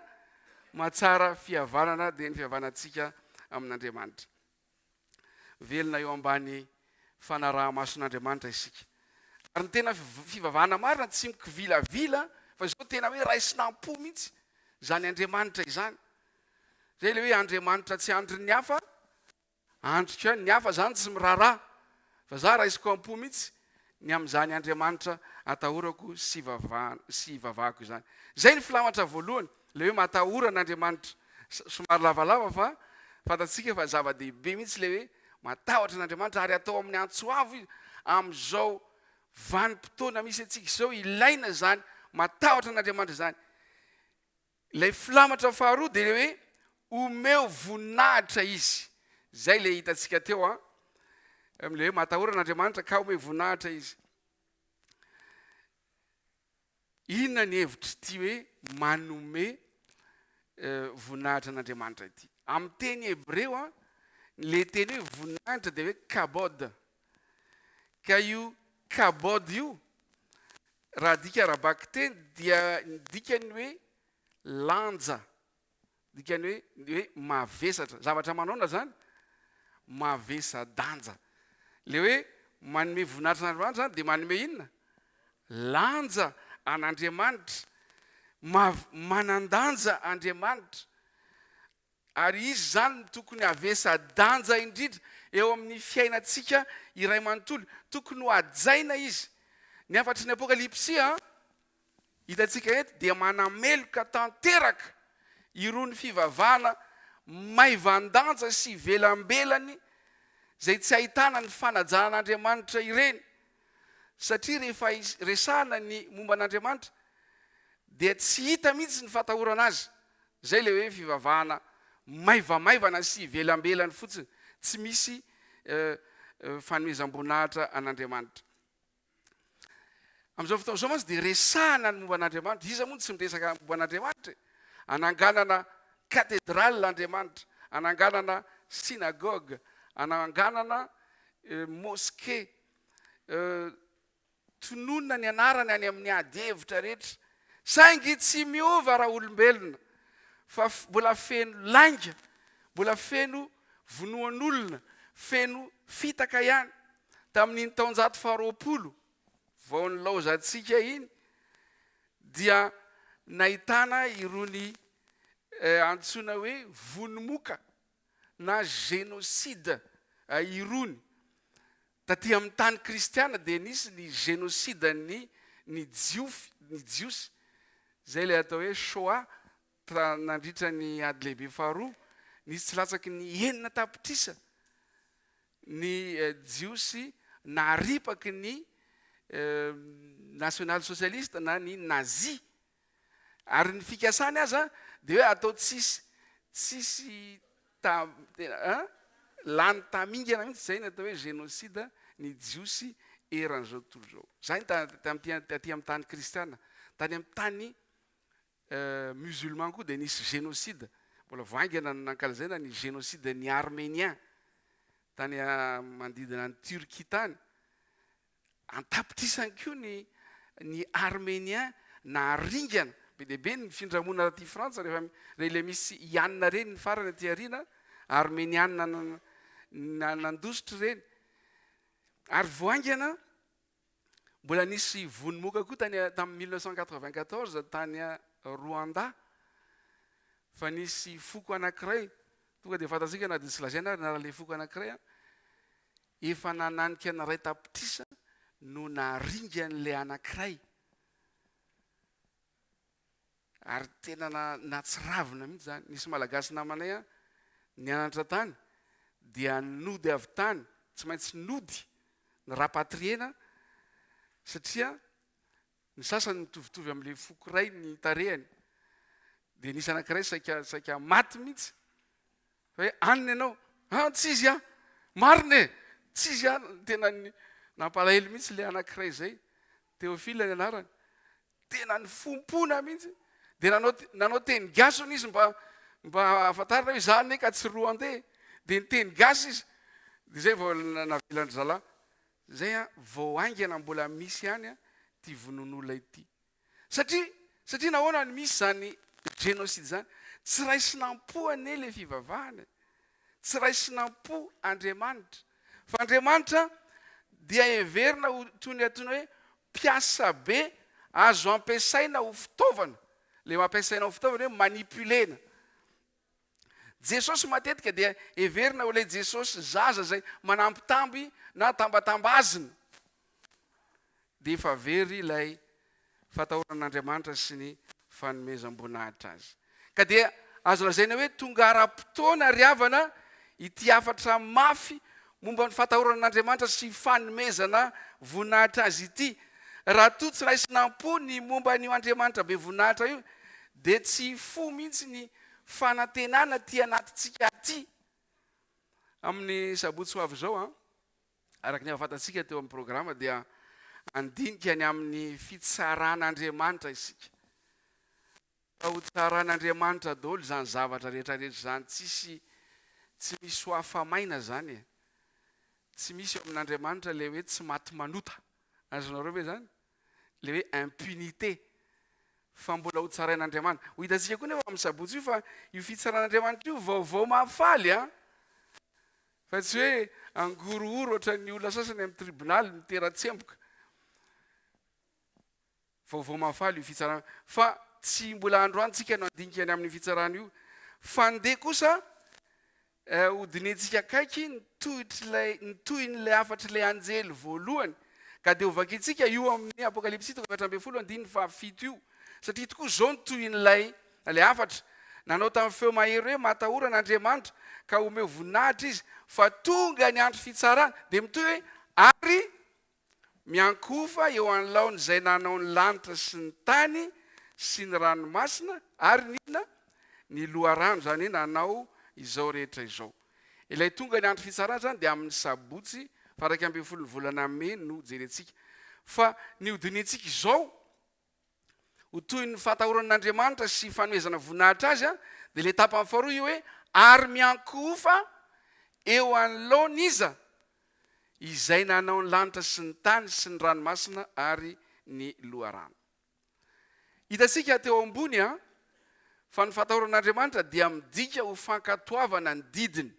Mahatsara fihavanana, dia ny fihavanantsika amin'Andriamanitra. Velona eo ambany fanaraha-mason'Andriamanitra isika. Ary ny tena fivavahana marina tsy mikivilavila fa izao tena hoe raisina am-po mihitsy izany Andriamanitra izany. Izay ilay hoe Andriamanitra tsy andrin'ny hafa, Andriko ihany, ny hafa zany tsy miraharaha fa za raisiko am-po mihitsy ny amin'izany Andriamanitra atahorako sy sy ivavahako izany. Izay ny filamatra voalohany, ilay hoe matahora an'Andriamanitra. Somary lavalava fa fantatsika fa zava-dehibe mihitsy ilay hoe matahotra an'Andriamanitra ary atao amin'ny antso avo izy amin'izao vanim-potoana misy antsika izao, ilaina izany matahotra an'Andriamanitra izany. Ilay filamatra faharoa dia ilay hoe omeo voninahitra izy. Izay ilay hitantsika teo an. Amin'ilay hoe matahora an'Andriamanitra ka omeo voninahitra izy. Inona ny hevitr'ity hoe manome voninahitra an'Andriamanitra ity? Amin'ny teny hebreo an, ilay teny hoe voninahitra dia hoe kabod. Ka io kabod io Raha adika ara-bakiteny dia ny dikany hoe lanja, dikany hoe ny hoe mavesatra. Zavatra manaona zany? Mavesa-danja. Le hoe manome voninahitra an'Andriamanitra zany dia manome inona? Lanja an'Andriamanitra. Mav- manan-danja Andriamanitra. Ary izy izany no tokony havesa-danja indrindra eo amin'ny fiainantsika iray manontolo. Tokony ho hajaina izy. Ny hafatry ny Apokalypsy hitantsika eto dia manameloka tanteraka irony fivavahana maivan-danja sy ivelambelany izay tsy ahitana ny fanajana an'Andriamanitra ireny. Satria rehefa resahana ny momba an'Andriamanitra dia tsy hita mihitsy ny fatahorana azy. Izay ilay hoe fivavahana maivamaivana sy ivelambelany fotsiny, tsy misy fanomezam-boninahitra an'Andriamanitra. Amin'izao fotoana izao mantsy dia resahana ny momba an'Andriamanitra. Iza moa no tsy miresaka momba an'Andriamanitra e? Ananganana katedraly Andriamanitra, ananganana synagogue, ananganana mosquée, Tononina ny anarany any amin'ny ady hevitra rehetra, saingy tsy miova raolombelona fa mbola feno lainga, mbola feno vonoan'olona, feno fitaka ihany. Tamin'iny taonjato faharoapolo vao nilaozantsika iny dia nahitana irony antsoina hoe vonomoka na génocide irony. Taty amin'ny tany kristiana dia nisy ny génocide-n'ny ny jiofy, ny jiosy, izay ilay atao hoe Shoah, nandritra ny ady lehibe faharoa, nisy tsy latsaky ny 6 tapitrisa ny jiosy naripaky ny national-socialiste na ny nazi. Ary ny fikasany aza dia hoe atao tsisy tsisy ta tena an lany tamingana mihitsy izay ny atao hoe génocide ny jiosy eran'izao tontolo izao. Izay ny tamin'ity taty amin'ny tany kristiana. Tany amin'ny tany musulman koa dia nisy génocide. Mbola vao haingana no nankalazaina ny génocide ny arménien tany manodidina an'i Turquie tany. An-tapitrisany koa ny ny Arméniens naharingana. Be dia be ny nifindra-monina taty Frantsa rehefa re ilay misy Ianina ireny ny farany aty aoriana, Armeniana nandositra ireny. Ary vao haingana mbola nisy vono moka koa tany tamin'ny 1994 tany Rwanda fa nisy foko anankiray, tonga dia fantatsika na dia tsy lazaina ary ny anaran'ilay foko anankiray an, Efa nananika ny 1 tapitrisa no naringan'ilay anankiray ary tena nahatsiravina mihitsy izany. Nisy Malagasy namanay nianatra tany dia nody avy tany, tsy maintsy nody, ni-rapatrier-na satria Ny sasany mitovitovy amin'ilay foko iray ny tarehiny. Dia nisy anankiray saika saika maty mihitsy. Fa hoe anona ianao. Ah, tsy izy aho. Marina e! Tsy izy aho. Tena nampalahelo mihitsy ilay anankiray izay. Théophile ny anarany. Tena nifompona mihitsy. Dia nanao nanao teny gasy hono izy mba mba hahafantarana hoe izaho anie ka tsy Rwandais. Dia niteny gasy izy. Dia izay vao navelan-dry zalahy. Zay an, vao haingana mbola misy ihany an ity vonoan'olona ity. Satria, satria nahoana no misy izany génocide izany? Tsy raisina am-po anie ilay fivavahana e. Tsy raisina am-po Andriamanitra. Fa Andriamanitra dia heverina ho toy ny antsoina hoe mpiasa be azo ampiasaina ho fitaovana. Ilay ampiasaina ho fitaovana hoe manipuler-na. Jesosy matetika dia heverina ho ilay Jesosy zaza izay manambitamby na tambatambazina. Dia efa very ilay fatahorana an'Andriamanitra sy ny fanomezam-boninahitra azy. Ka dia azo lazaina hoe tonga ara-potoana ry havana ity hafatra mafy momba ny fatahorana an'Andriamanitra sy fanomezana voninahitra azy ity. Raha toa tsy raisina am-po ny momba an'io Andriamanitra be voninahitra io dia tsy hifoha mihitsy ny fanantenana aty anatintsika aty. Amin'ny sabotsy ho avy izao an, araka ny efa fantatsika teo amin'ny programa dia handinika ny amin'ny fitsaran'Andriamanitra isika. Fa ho tsaran'Andriamanitra daholo izany zavatra rehetra rehetra izany, tsisy tsy misy ho afa-maina izany e. Tsy misy eo amin'Andriamanitra ilay hoe tsy maty manota. Azonareo ve izany? Ilay hoe impunité. Fa mbola ho tsarain'Andriamanitra. Ho hitantsika koa nefa amin'ny sabotsy io fa io fitsaran'Andriamanitra io vaovao mahafaly an! Fa tsy hoe angorohoro ohatran'ny olona sasany amin'ny tribonaly mitera-tsemboka. Vaovao mahafaly io fitsarana fa tsy mbola androany tsika no handinika ny amin'io fitsarana io fa ndeha kosa hodinihintsika akaiky ny tohitr'ilay ny tohin'ilay hafatr'ilay anjely voalohany ka dia hovakintsika io amin'ny Apokalypsy toko 14 andininy fahafito io satria tokoa izao ny tohin'ilay ilay hafatra nanao tamin'ny feo mahery hoe matahora an'Andriamanitra ka omeo voninahitra izy fa tonga ny andro fitsarana dia mitohy hoe ary Miankohofa eo anoloan'izay nanao ny lanitra sy ny tany sy ny ranomasina ary ny inona? Ny loharano, izany hoe nanao izao rehetra izao. Ilay tonga ny andro fitsarana izany dia amin'ny sabotsy faha 11 ny volana mey no jerentsika. Fa ny hodinihintsika izao, ho toy ny fahatahorana an'Andriamanitra sy fanomezana voninahitra Azy, dia ilay tapany faharoa io hoe ary miankohofa eo anoloan'iza? Izay nanao ny lanitra sy ny tany sy ny ranomasina ary ny loharano. Hitantsika teo ambony fa ny fahatahorana an'Andriamanitra dia midika ho fankatoavana ny didiny.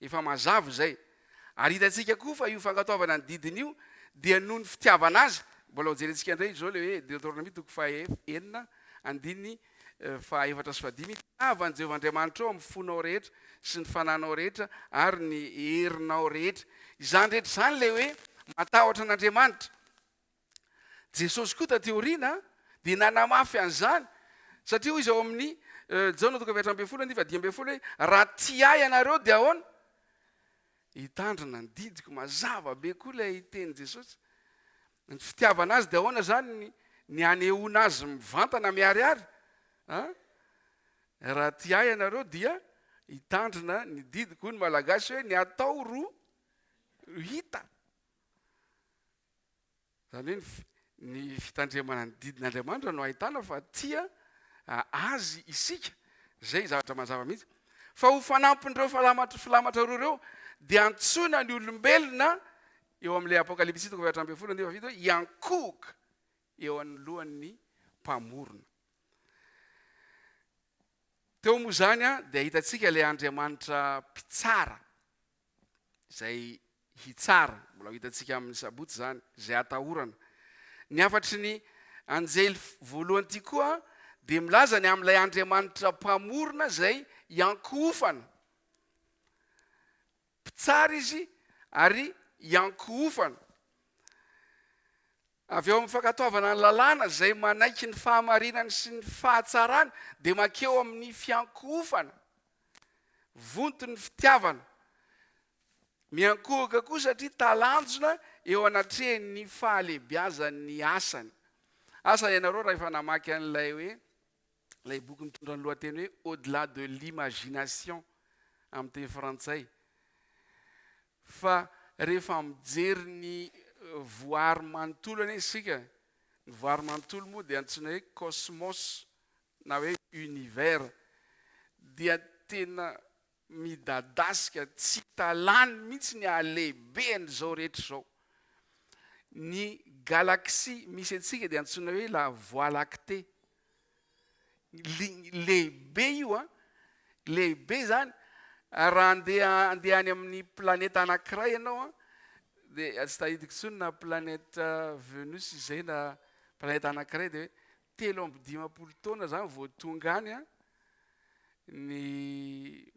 Efa mazava izay. Ary hitantsika koa fa io fankatoavana ny didiny io dia noho ny fitiavana azy. Mbola hojerentsika indray izao ilay hoe Deoteronomia toko faha-enina andininy faha-efatra sy fahadimy, Tiava an'i Jehovah Andriamanitrao amin'ny fonao rehetra sy ny fanahinao rehetra ary ny herinao rehetra. Izany rehetra izany ilay hoe matahotra an'Andriamanitra. Jesosy koa taty aoriana dia nanamafy an'izany satria hoy izy ao amin'ny Jaona toko 14 andininy 15 hoe raha tia ahy ianareo dia ahoana? Hitandrina ny didiko. Mazava be koa ilay tenin'i Jesosy. Ny fitiavana azy dia ahoana izany ny ny hanehoana azy mivantana miharihary? A? Raha tia ahy ianareo dia hitandrina ny didiko. Hoy ny Malagasy hoe ny atao ro hita. Izany hoe ny fitandremana ny didin'Andriamanitra no ahitana fa tia Azy isika. Izay zavatra mazava mihitsy. Fa ho fanampin'ireo filamatra roa ireo dia antsoina ny olombelona eo amin'ilay Apokalypsy toko faha-14 andininy faha-7 hoe hiankohoka eo anoloan'ny Mpamorona. Teo moa izany dia hitantsika ilay Andriamanitra mpitsara izay hitsara, mbola ho hitantsika amin'ny sabotsy izany, izay atahorana. Ny hafatry ny anjely voalohany ity koa dia milaza ny amin'ilay Andriamanitra Mpamorona izay iankohofana. Mpitsara izy ary iankohofana. Avy eo amin'ny fankatoavana ny lalàna izay manaiky ny fahamarinany sy ny fahatsarany dia mankeo amin'ny fiankohofana. Vonto ny fitiavana. Miankohoka koa satria talanjona eo anatrehan'ny fahalehibiazan'ny asany. Asa ianareo raha efa namaky an'ilay hoe ilay boky mitondra ny lohateny hoe Au-delà de l'imagination amin'ny teny frantsay. Fa rehefa mijery ny voary manontolo anie isika, ny voary manontolo moa dia antsoina hoe cosmos na hoe univers, dia tena midadasika, tsy hita lany mihitsy ny halehiben'izao rehetra izao. Ny galaxie misy antsika dia antsoina hoe la voie lactée. Lehibe io an, lehibe izany, ary raha andeha andeha any amin'ny planeta anankiray ianao an, dia tsy tadidiko intsony na planète Venus izay na planeta anankiray dia hoe 53 taona izany vao tonga any an ny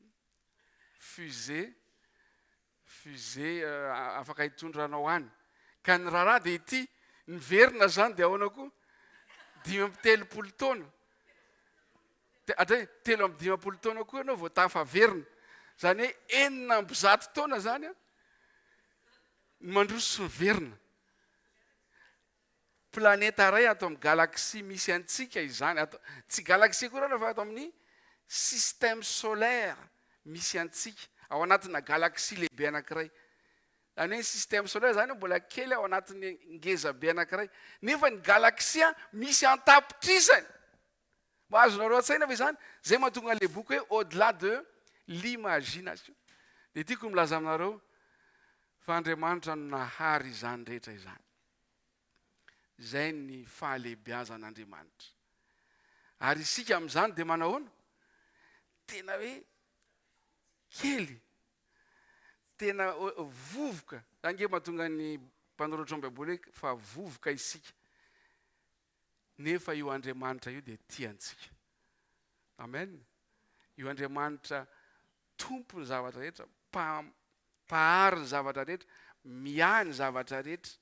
fusée Fusée afaka hitondra anao any. Ka ny raharaha dia ity, niverina izany dia ahoana koa? 35 taona. Hatray 53 taona koa ianao vao tafaverina. Izany hoe 106 taona izany an, ny mandroso sy miverina. Planeta iray ato amin'ny galaxie misy antsika izany, ato, tsy galaxie akory aloha fa ato amin'ny système solaire misy antsika, ao anatina galaxie lehibe anankiray. Izany hoe ny système solaire izany mbola kely ao anatin'ny ngeza be anankiray, nefa ny galaxie misy an-tapitrisany. Mba azonareo an-tsaina ve izany? Izay mahatonga an'ilay boky hoe Au-delà de l'imagination. Dia tiako ny milaza aminareo fa Andriamanitra no nahary izany rehetra izany. Izay ny fahalehibiazan'Andriamanitra. Ary isika amin'izany dia manahoana? Tena hoe kely, tena vovoka. Izany ange mahatonga ny mpanoratra ny Baiboly hoe fa vovoka isika. Nefa io Andriamanitra io dia tia antsika. Amen. Io Andriamanitra Tompon'ny zavatra rehetra, Mpahary ny zavatra rehetra, miahy ny zavatra rehetra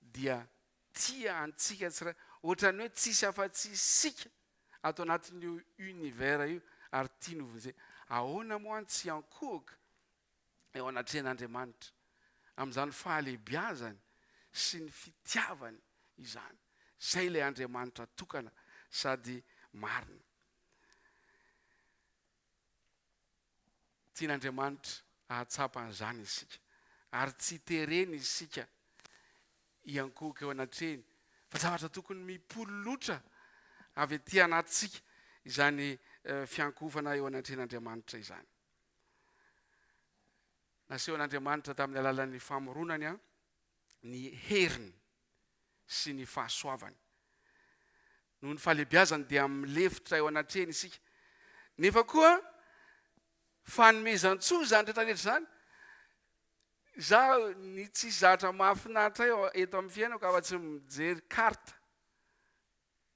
dia tia antsika tsirairay. Ohatran'ny hoe tsisy afa-tsy isika ato anatin'io univers io ary tiany hovonjena. Ahoana moa an tsy hiankohoka eo anatrehan'Andriamanitra amin'izany fahalehibiazany sy ny fitiavany izany. Izay ilay Andriamanitra tokana sady marina. Tian'Andriamanitra hahatsapa an'izany isika, ary tsy tereny isika hiankohoka eo anatrehiny, fa zavatra tokony mipololotra avy aty anatintsika izany fiankohofana eo anatrehan'Andriamanitra izany. Nasehon'Andriamanitra tamin'ny alalan'ny famoronany ny heriny sy ny fahasoavany. Noho ny fahalehibiazany dia milefitra eo anatrehiny isika. Nefa koa fanomezan-tsoa izany rehetra rehetra izany. Izaho ny tsisy zavatra mahafinaritra ahy eto amin'ny fiainako afa-tsy mijery carte.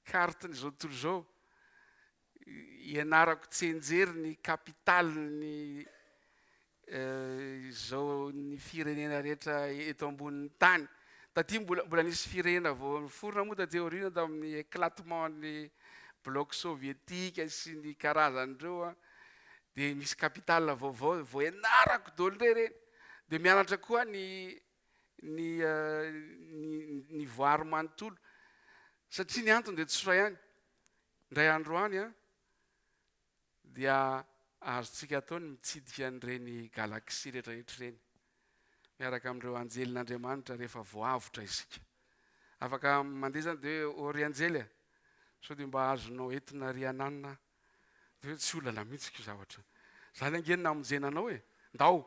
Carte n'izao tontolo izao. Ianarako tsianjery ny capitale-n'ny izao ny firenena rehetra eto ambonin'ny tany. Taty mbola mbola nisy firenena vao niforona moa taty aoriana tamin'ny éclatement ny bloc soviétique sy ny karazan'ireo an, dia misy capitale vaovao vao ianarako daholo indray ireny. Dia mianatra koa ny ny ny ny voary manontolo satria ny antony dia tsotra ihany, indray andro any an, dia azontsika atao ny mitsidika an'ireny galaxie rehetrarehetra ireny miaraka amin'ireo anjelin'Andriamanitra rehefa voavotra isika. Afaka mandeha izany dia hoe, ô ry anjely a, sao dia mba azonao entina ry ananona aho? Dia hoe tsy olana mihitsy io zavatra izany ange no namonjena anao e, ndao!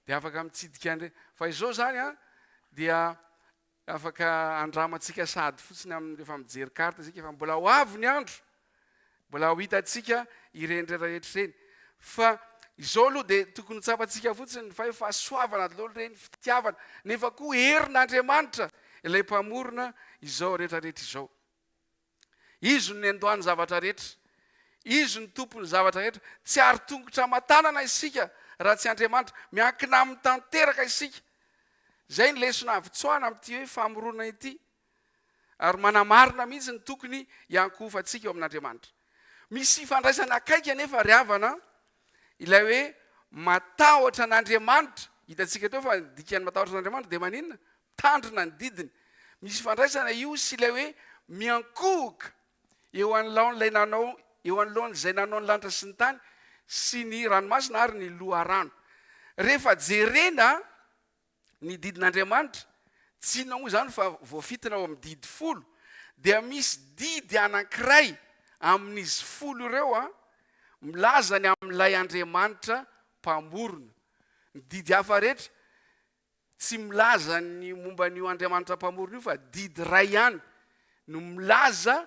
Dia afaka mitsidika an'ireny. Fa izao izany an, dia Afaka andramantsika sahady fotsiny amin'ny rehefa mijery carte isika fa mbola ho avy ny andro, mbola ho hitantsika ireny rehetra ireny. Fa izao aloha dia tokony ho tsapantsika fotsiny fa hoe fahasoavana daholo ireny, fitiavana, nefa koa herin'Andriamanitra ilay Mpamorona izao rehetra rehetra izao. Izy no niandohan'ny zavatra rehetra. Izy no tompon'ny zavatra rehetra. Tsy ary tongotra aman-tanana isika raha tsy Andriamanitra. Miankina aminy tanteraka isika. Izay ny lesona avy tsoahana amin'ity hoe famoronana ity. Ary manamarina mihitsy ny tokony hiankohofantsika eo amin'Andriamanitra. Misy ifandraisana akaiky anefa ry havana ilay hoe matahotra an'Andriamanitra. Hitantsika teo fa ny dikan'ny matahotra an'Andriamanitra dia maninona? Mitandrina ny didiny. Misy ifandraisana io sy ilay hoe miankohoka eo anoloan'ilay nanao eo anoloan'izay nanao ny lanitra sy ny tany sy ny ranomasina ary ny loharano. Rehefa jerena ny didin'Andriamanitra, tsy inona moa izany fa voafintina ao amin'ny didy folo, dia misy didy anankiray amin'izy folo ireo milaza ny amin'ilay Andriamanitra Mpamorona. Ny didy hafa rehetra. tsy milaza ny momba an'io Andriamanitra Mpamorona io fa didy iray ihany no milaza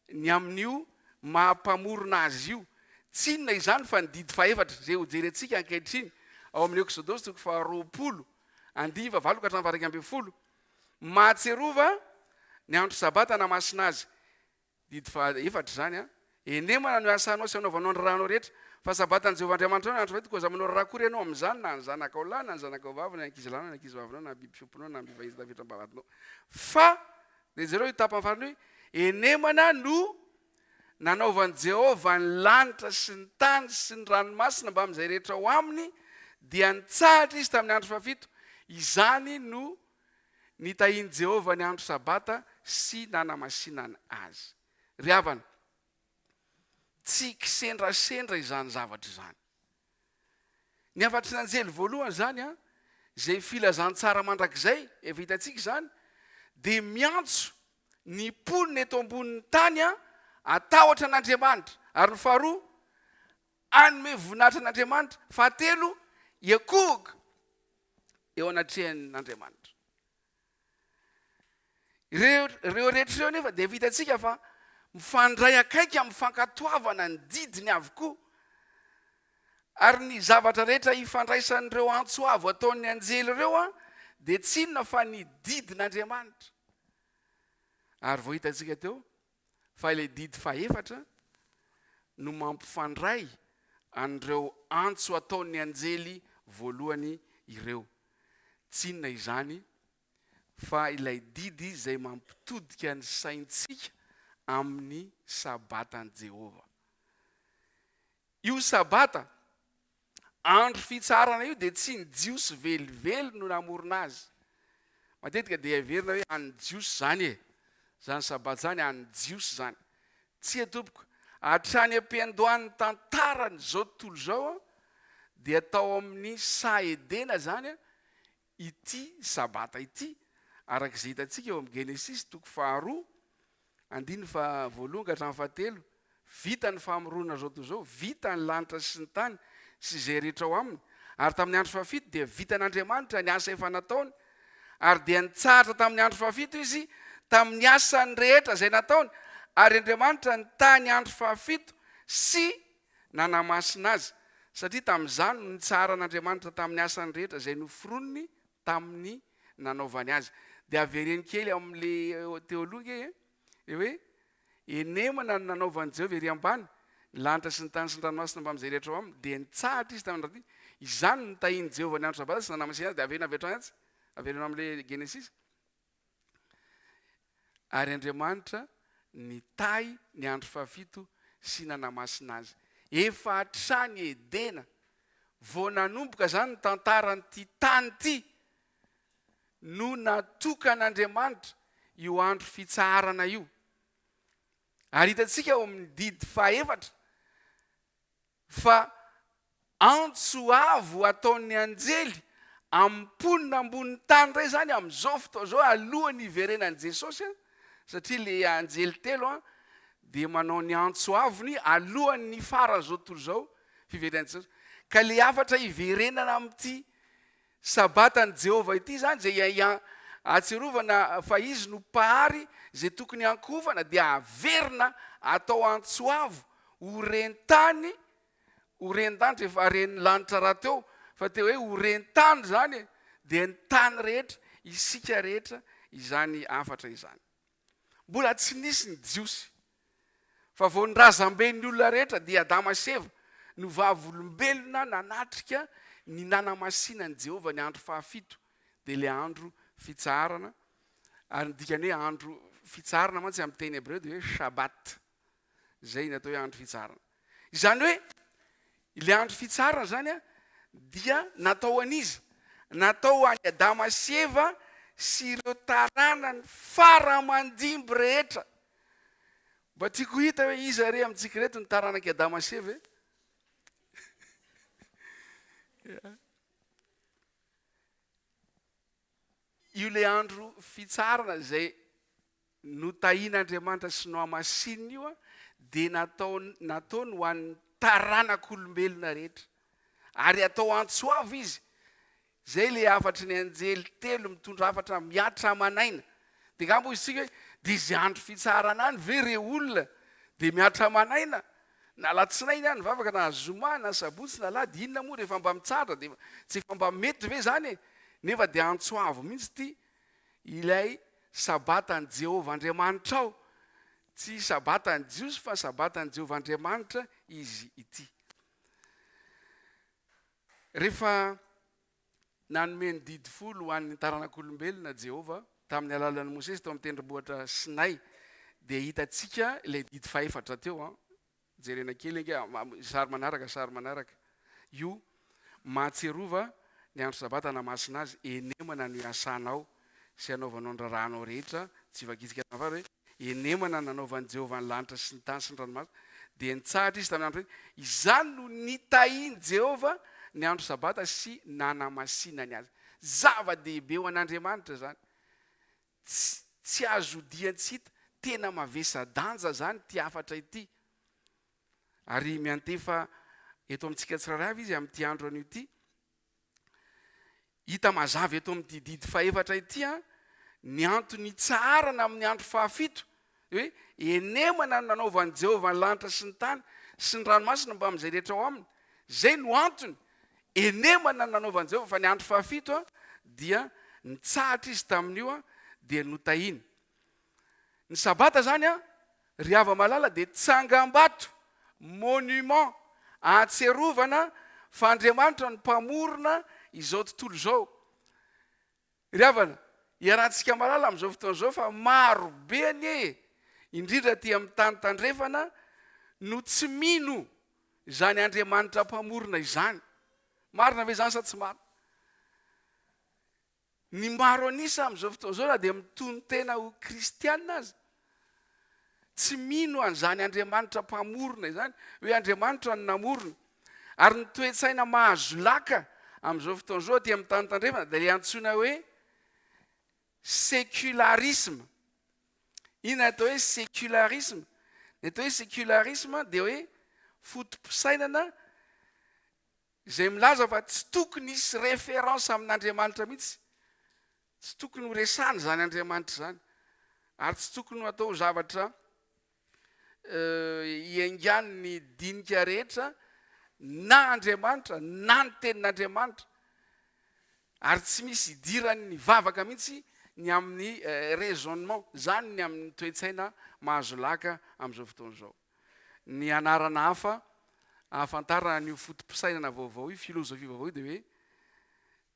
ny amin'io maha Mpamorona Azy io. Tsy inona izany fa ny didy fahefatra, izay hojerentsika ankehitriny ao amin'ny Eksodosy toko faharoapolo, andininy fahavalo ka hatramin'ny faha-11. Mahatsiarova ny andro Sabata hanamasina azy. Didy fahaefatra izany an. Henemana no iasanao sy anaovanao ny raranao rehetra, fa Sabatan'i Jehovah Andriamanitrao ny andro fahefatra, koa aza manao raraha akory ianao amin'izany, na ny zanakao lahy, na ny zanakao vavy, na ny ankizilahinao, na ny ankizivavinao, na ny biby fiompinao, na ny biby vahiny tafiditra am-bavahadinao. Fa, dia jereo io tapany farany io, henemana no nanaovan'i Jehovah ny lanitra sy ny tany sy ny ranomasina mbamin'izay rehetra ao aminy, dia nitsahatra izy tamin'ny andro fahafito. Izany no Nitahian'i Jehovah ny andro Sabata sy nanamasinany azy. Ry havana, tsy kisendrasendra izany zavatra izany. Ny hafatry ny anjely voalohany izany, izay filazantsara mandrakizay, efa hitantsika izany, dia miantso ny mponina eto ambonin'ny tany hatahotra an'Andriamanitra. Ary ny faharoa, hanome voninahitra an'Andriamanitra. Fahatelo, hiankohoka eo anatrehan'Andriamanitra. Ireo, ireo rehetra ireo anefa dia efa hitantsika fa mifandray akaiky amin'ny fankatoavana ny didiny avokoa. Ary ny zavatra rehetra ifandraisan'ireo antso avo ataon'ny anjely ireo dia tsy inona fa ny didin'Andriamanitra. Ary vao hitantsika teo fa ilay didy fahefatra no mampifandray an'ireo antso ataon'ny anjely voalohany ireo. Tsy inona izany fa ilay didy izay mampitodika ny saintsika amin'ny Sabatan'i Jehovah. Io Sabata, andro fitsaharana io dia tsy ny Jiosy velively no namorona azy. Matetika dia heverina hoe an'ny Jiosy izany e! Izany Sabata izany an'ny Jiosy izany. Tsia tompoko, hatrany am-piandohan'ny tantaran'izao tontolo izao dia tao amin'ny saha Edena izany ity Sabata ity, araka izay hitantsika eo amin'ny Genesisy toko faharoa Andininy faha voalohany ka hatramin'ny fahatelo, Vita ny famoronana izao tontolo izao, vita ny lanitra sy ny tany sy izay rehetra ao aminy, ary tamin'ny andro fahafito dia vitan'Andriamanitra ny asa efa nataony, ary dia nitsahatra tamin'ny andro fahafito Izy tamin'ny asany rehetra izay nataony, ary Andriamanitra nitahy ny andro fahafito sy nanamasina azy, satria tamin'izany no nitsaharan'Andriamanitra tamin'ny asany rehetra izay noforoniny tamin'ny nanaovany azy. Dia avereno kely ao amin'ilay teo aloha ange e, ilay hoe enemana no nanaovan'i Jehovah ery ambany, ny lanitra sy ny tany sy ny ranomasina mbamin'izay rehetra ao aminy, dia nitsahatra izy tamin'ny andro Izany no nitahian'i Jehovah ny andro Sabata sy nanamasina azy, dia avereno avy hatrany atsy, avereno amin'ilay Genesisy. Ary Andriamanitra nitahy ny andro fahafito sy nanamasina azy. Efa hatrany Edena, vao nanomboka izany ny tantaran'ity tany ity, no natokan'Andriamanitra io andro fitsaharana io. Ary hitantsika ao amin'ny didy fahefatra Fa antso avo ataon'ny anjely amin'ny mponina ambonin'ny tany indray izany amin'izao fotoana izao alohan'ny hiverenan'i Jesosy, satria ilay anjely telo dia manao ny antso avony alohan'ny faran'izao tontolo izao fiverenan'i Jesosy. Ka ilay hafatra hiverenana amin'ity Sabatan'i Jehovah ity izany, izay ahatsiarovana fa Izy no Mpahary izay tokony hankohofana, dia averina atao antso avo ho ren-tany, ho ren-danitra, efa ren'ny lanitra rahateo, fa te hoe ho ren-tany izany e, dia ny tany rehetra, isika rehetra izany hafatra izany. Mbola tsy nisy ny Jiosy, fa vao ny razamben'ny olona rehetra, dia Adama sy Eva, no vavolombelona nanatrika ny nanamasinan'i Jehovah ny andro fahafito, dia ilay andro fitsaharana, ary ny dikan'ny hoe andro fitsaharana mantsy amin'ny teny hebreo dia hoe Shabbat. Izay ny atao hoe andro fitsaharana. Izany hoe ilay andro fitsaharana izany dia natao ho an'iza? Natao ho an'i Adama sy Eva sy ireo taranany fara aman-dimby rehetra. Mba tiako hita hoe iza re amintsika ireto ny taranak'i Adama sy Eva e? Io ilay andro fitsaharana izay notahian'Andriamanitra sy nohamasininy io dia natao nataony ho an'ny taranak'olombelona rehetra. Ary atao antso avo izy. Izay ilay hafatry ny anjely telo mitondra hafatra mihatra aman'aina. Dia angamba hoy isika hoe, dia izay andro fitsaharana any ve re olona dia mihatra aman'aina? Na alatsinainy aho nivavaka na zoma na sabotsy na alahady, inona moa rehefa mba mitsahatra dia tsy efa mba mety ve izany e? Nefa dia antso avo mihitsy ity ilay Sabatan'i Jehovah Andriamanitrao. Tsy Sabatan'ny Jiosy fa Sabatan'i Jehovah Andriamanitra izy ity. Rehefa nanome ny Didy Folo ho an'ny taranak'olombelona Jehovah, tamin'ny alalan'i Mosesy tao amin'ny Tendrombohitra Sinay, dia hitantsika ilay didy fahefatra teo an. Jerena kely ange, sary manaraka, sary manaraka. Io, Mahatsiarova ny andro Sabata hanamasina azy, enemana no iasanao sy anaovanao ny raharahanao rehetra, tsy vakitsika tamin'ny farany hoe, Enemana nanaovan'i Jehovah ny lanitra sy ny tany sy ny ranomasina, dia nitsahatra izy tamin'ny andro fahefatra. Izany no nitahian'i Jehovah ny andro Sabata sy nanamasinany azy. Zava-dehibe ho an'Andriamanitra izany. Tsy, tsy azo odian-tsy hita. Tena mavesa-danja izany ity hafatra ity. Ary miantefa eto amintsika tsirairay avy izy amin'ity andro anio ity. Hita mazava eto amin'ity didy fahefatra ity ny antony hitsaharana amin'ny andro fahafito, hoe enemana no nanaovan'i Jehovah ny lanitra sy ny tany sy ny ranomasina mbamin'izay rehetra ao aminy. Izay no antony enemana no nanaovan'i Jehovah, fa ny andro fahafito dia nitsahatra izy tamin'io dia notahiny. Ny Sabata izany an, ry hava-malala dia tsangambato, monument, ahatsiarovana fa Andriamanitra no mpamorona izao tontolo izao. Ry havana, iarahantsika mahalala amin'izao fotoana izao fa maro be anie e, indrindra aty amin'ny tany tandrefana no tsy mino izany Andriamanitra mpamorona izany. Marina ve izany sa tsy marina? Ny maro an'isa amin'izao fotoana izao na dia mitonon-tena ho kristiana aza, tsy mino an'izany Andriamanitra mpamorona izany, hoe Andriamanitra no namorona. Ary ny toe-tsaina mahazo laka amin'izao fotoana izao aty amin'ny tany tandrefana dia ilay antsoina hoe sécularisme. Inona ny atao hoe sécularisme? Ny atao hoe sécularisme dia hoe foto-pisainana izay milaza fa tsy tokony hisy référence amin'Andriamanitra mihitsy, tsy tokony ho resahana izany Andriamanitra izany, ary tsy tokony ho atao ho zavatra hiaingan'ny dinika rehetra na Andriamanitra na ny tenin'Andriamanitra, ary tsy misy idiran'ny vavaka mihitsy ny amin'ny raisonnement, izany ny amin'ny toe-tsaina mahazo laka amin'izao fotoana izao. Ny anarana hafa ahafantarana an'io foto-pisainana vaovao io, filozofia vaovao io, dia hoe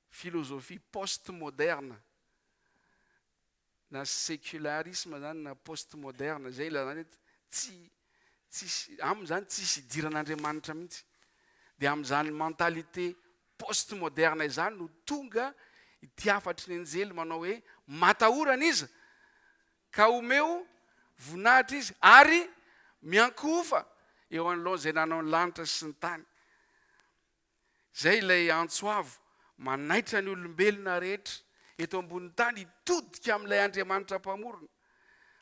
filozofia post-moderne, na secularisme izany na post-moderne, izay ilazana hoe tsy, tsisy, aminy izany tsisy idiran'Andriamanitra mihitsy. Dia amin'izany mentalité post-moderne izany no tonga ity hafatry ny anjely manao hoe matahora an'iza? Ka omeo voninahitra izy, ary miankohofa eo anoloan'izay nanao ny lanitra sy ny tany. Izay ilay antso avo manaitra ny olombelona rehetra eto ambonin'ny tany hitodika amin'ilay Andriamanitra Mpamorona.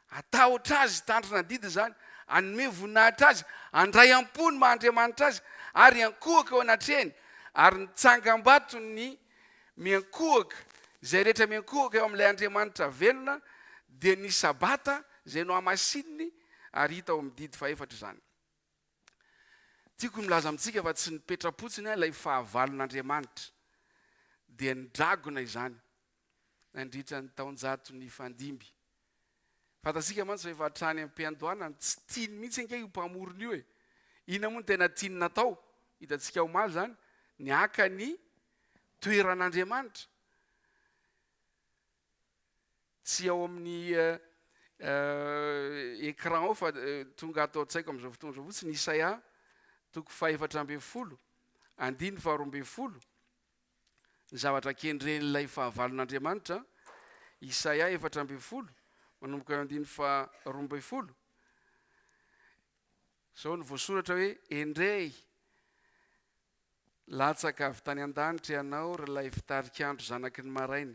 Hatahotra Azy, hitandrina adidy izany, hanome voninahitra Azy, handray am-po ny maha Andriamanitra Azy, ary hiankohoka eo anatrehany, ary ny tsangambaton'ny Miankohoka, izay rehetra miankohoka eo amin'ilay Andriamanitra velona dia ny Sabata izay nohamasininy ary hita ao amin'ny didy fahefatra izany. Tiako ny milaza amintsika fa tsy nipetra-potsiny ilay fahavalon'Andriamanitra, dia ny dragona izany, nandritra ny taonjato nifandimby. Fantatsika mantsy fa efa hatrany am-piandohana no tsy tiany mihitsy ange io mpamorona io e! Inona moa no tena tiany natao? Hitantsika omaly izany, ny haka ny toeran'Andriamanitra. Tsy ao amin'ny écran ao fa tonga ato an-tsaiko amin'izao fotoana izao fotsiny, Isaia toko fahefatra ambin'ny folo, andininy faharoa ambin'ny folo. Ny zavatra kendren'ilay fahavalon'Andriamanitra, Isaia 14, manomboka eo andininy faha-12. Izao no voasoratra hoe, Endrey, latsaka avy tany an-danitra ianao, ry ilay fitarik'andro zanaky ny maraina.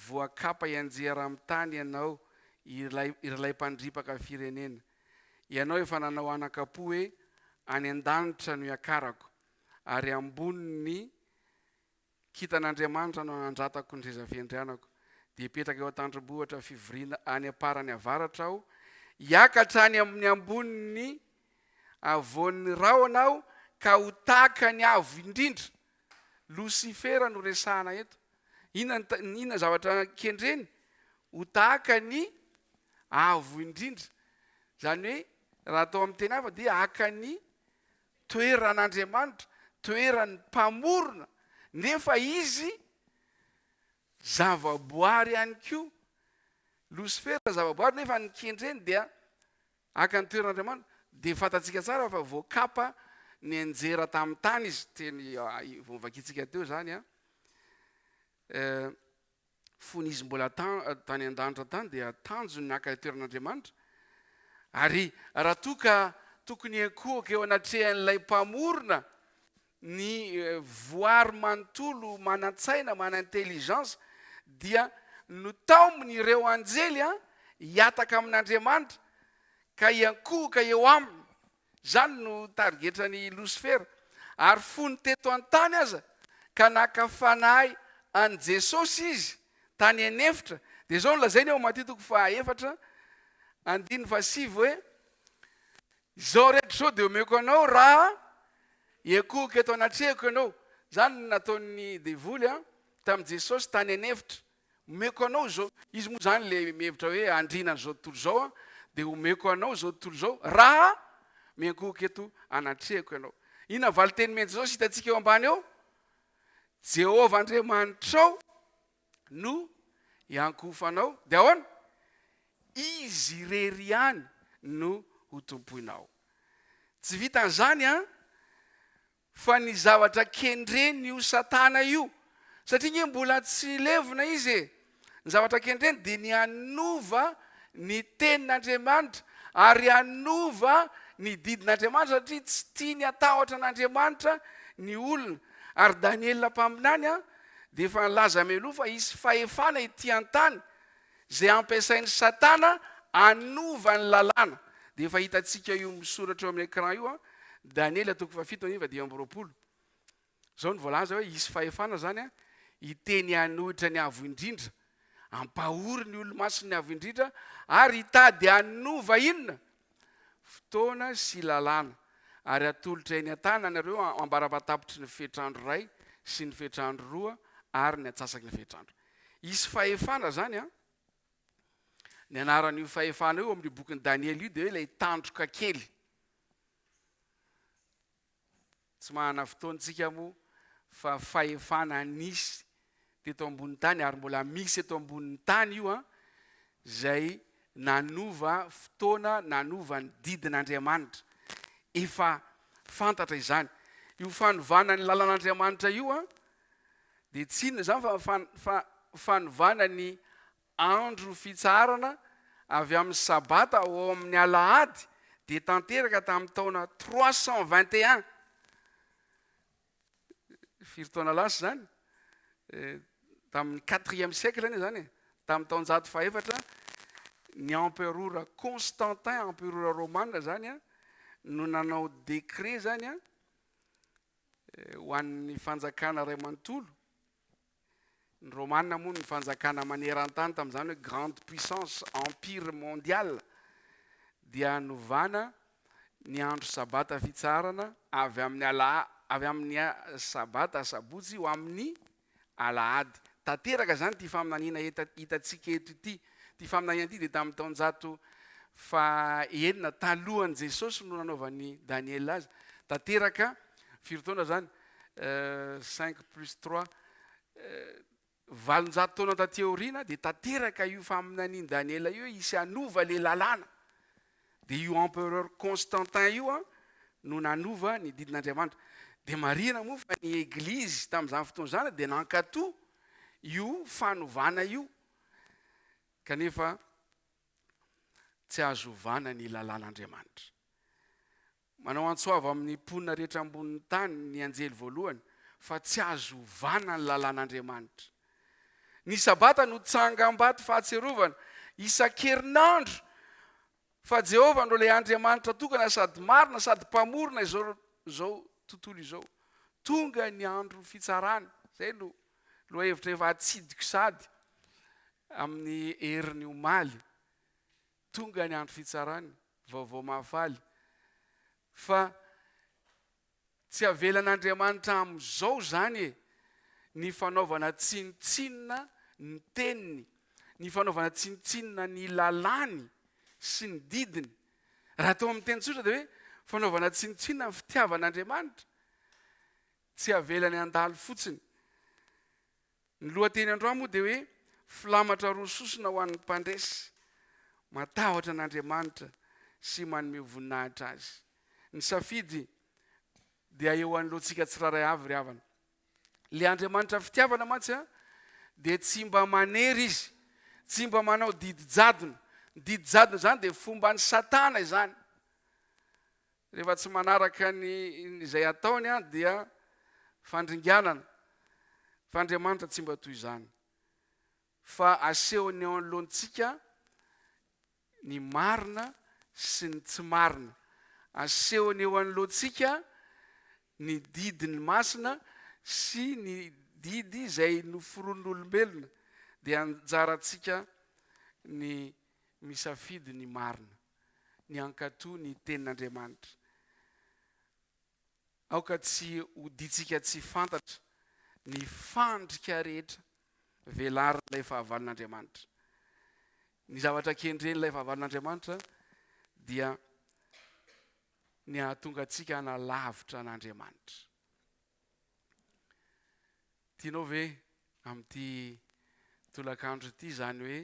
Voakapa hianjera amin'ny tany ianao, ry ilay mpandripaka firenena. Ianao efa nanao anaka-po hoe, Any an-danitra no hiakarako. ary ambonin'ny Kintan'Andriamanitra no anandratako ny seza fiandrianako, dia hipetraka eo an-tandrombohitra fivoriana any am-parany avaratra aho, hiakatra any amin'ny ambonin'ny havoan'ny rahona aho ka ho tahaka ny Avo Indrindra. Losifera no resahana eto. Inona ny inona zavatra kendreny? Ho tahaka ny Avo Indrindra. Izany hoe raha atao amin'ny teny hafa dia haka ny toeran'Andriamanitra, toeran'ny Mpamorona, nefa izy zavaboary ihany koa. Losifera zavaboary nefa ny kendreny dia haka ny toeran'Andriamanitra. Dia fantatsika tsara fa voakapa nianjera tamin'ny tany izy, teny vao novakintsika teo izany an. Fony izy mbola tany an-danitra tany dia tanjony ny haka toeran'Andriamanitra, ary raha toa ka tokony hiankohoka eo anatrehan'ilay Mpamorona ny voary manontolo manan-tsaina, mana-intelligence, dia notaominy ireo anjely hihataka amin'Andriamanitra ka hiankohoka eo aminy. Izany no tarigetran'i Losifera. Ary fony teto an-tany aza ka naka fanahy an'i Jesosy izy tany an'efitra, dia izao no lazainy ao Matio toko fahaefatra andininy fahasivy hoe, Izao rehetra izao dia omeko anao raha hiankohoka eto anatrehako ianao. Izany no nataon'ny devoly tamin'i Jesosy tany an'efitra. Omeko anao izao, izy moa izany ilay mihevitra hoe andriana an'izao tontolo izao an, dia omeko anao izao tontolo izao raha miankohoka eto anatrehako ianao. Inona ny valin-teny omen'i Jesosy hitantsika eo ambany eo? Jehovah Andriamanitrao no iankohofanao, dia ahoana? Izy irery ihany no hotompoinao. Tsy vitan'izany an, Fa ny zavatra kendreny io satana io, satria nge mbola tsy levona izy e, ny zavatra kendreny dia ny hanova ny tenin'Andriamanitra ary hanova ny didin'Andriamanitra satria tsy tiany hatahotra an'Andriamanitra ny olona. Ary Daniela mpaminany dia efa nilaza mialoha fa hisy fahefana ety an-tany Izay ampiasain'i Satana hanova ny lalàna. Dia efa hitantsika io misoratra eo amin'ny écran io an, Daniela toko fahafito andininy faha-25. Izao no voalaza hoe hisy fahefana izany an, hiteny hanohitra ny Avo Indrindra, hampahory ny olo-masin'ny Avo Indrindra ary hitady hanova inona? Fotoana sy lalàna, ary hatolotra eny an-tananareo ambara-patapitry ny fetr'andro iray sy ny fetr'andro roa ary ny antsasaky ny fetr'andro. Hisy fahefana izany an! Ny anaran'io fahefana io amin'io bokin'i Daniela io dia hoe ilay tandroka kely. Tsy manana fotoana isika moa fa fahefana nisy teto ambonin'ny tany ary mbola misy eto ambonin'ny tany io an, izay nanova fotoana, nanova ny didin'Andriamanitra. Efa fantatra izany. Io fanovana ny lalan'Andriamanitra io an, dia tsy inona izany fa fa fanovana ny andro fitsaharana avy amin'ny Sabata ho ao amin'ny Alahady dia tanteraka tamin'ny taona 321. Firy taona lasa izany? Tamin'ny quatrième siècle anie izany e. Tamin'ny taonjato fahefatra, ny emperora Constantin, emperora romana izany, no nanao décret izany ho an'ny fanjakana iray manontolo. Ny Romana moa no fanjakana maneran-tany tamin'izany hoe grande puissance, empire mondial, dia novana ny andro sabata fitsaharana avy amin'ny ala avy amin'ny sabata asabotsy ho amin'ny alahady. Tanteraka izany ity faminaniana hitantsika eto ity. Ity faminaniana ity dia tamin'ny taonjato fahenina talohan'i Jesosy no nanaovan'i Daniela azy. Tanteraka firy taona izany? Cinq plus trois, 800 taona taty aoriana dia tanteraka io faminanian'i Daniela io hoe hisy hanova ilay lalàna. Dia io empereur Constantin io no nanova ny didin'Andriamanitra. Dia marihina moa fa ny Eglizy tamin'izany fotoana izany dia nankatò io fanovana io. Kanefa tsy azo ovana ny lalàn'Andriamanitra. Manao antso avo amin'ny mponina rehetra ambonin'ny tany ny anjely voalohany fa tsy azo ovana ny lalàn'Andriamanitra. Ny Sabata no tsangambato fahatsiarovana isan-kerinandro fa Jehovah no ilay Andriamanitra tokana sady marina sady Mpamorona izao izao tontolo izao. Tonga ny andro fitsarany. Izay no. Lohahevitra efa atsidiko sady amin'ny heriny omaly. Tonga ny andro fitsarany, vaovao mahafaly. Fa tsy avelan'Andriamanitra amin'izao izany e, ny fanaovana tsinontsinona ny teniny, ny fanaovana tsinontsinona ny lalàny sy ny didiny. Raha atao amin'ny teny tsotra dia hoe fanaovana tsinontsinona ny fitiavan'Andriamanitra. Tsy avelany handalo fotsiny. Ny lohateny androany moa dia hoe Filamatra roa sosona ho an'ny mpandresy, matahotra an'Andriamanitra sy manome voninahitra Azy. Ny safidy dia eo anoloantsika tsirairay avy ry havana. Ilay Andriamanitra fitiavana mantsy dia tsy mba manery Izy, tsy mba manao didy jadona. Ny didy jadona izany dia fomban'i Satana izany. Rehefa tsy manaraka ny izay ataony dia fandringanana. Fa Andriamanitra tsy mba toy izany. Fa asehony eo anoloantsika ny marina sy ny tsy marina. Asehony eo anoloantsika ny didiny masina sy ny didy izay noforonin'olombelona. Dia anjarantsika ny misafidy ny marina. ny hankatò ny Tenin'Andriamanitra. Aoka tsy hodintsika tsy fantatra ny fandrika rehetra velarin'ilay fahavalon'Andriamanitra. Ny zavatra kendren'ilay fahavalon'Andriamanitra dia ny hahatonga antsika hanalavitra an'Andriamanitra. Tianao ve amin'ity tolakandro ity izany hoe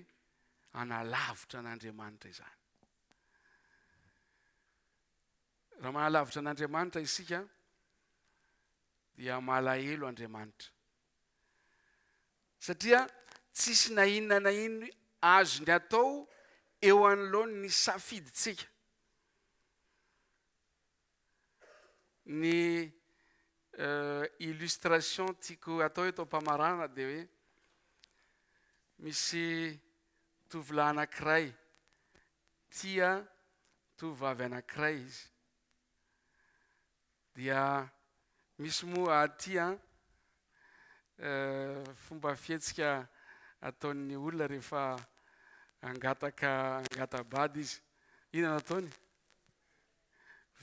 hanalavitra an'Andriamanitra izany? Raha manalavitra an'Andriamanitra isika dia malahelo Andriamanitra. Satria tsisy na inona na inona azony atao eo anoloan'ny safidintsika. Ny illustration tiako atao eto am-pamaranana dia hoe misy tovolahy anankiray tia tovovavy anankiray izy. Dia misy moa aty an fomba fihetsika ataon'ny olona rehefa hangataka hangata-bady izy. Inona no ataony?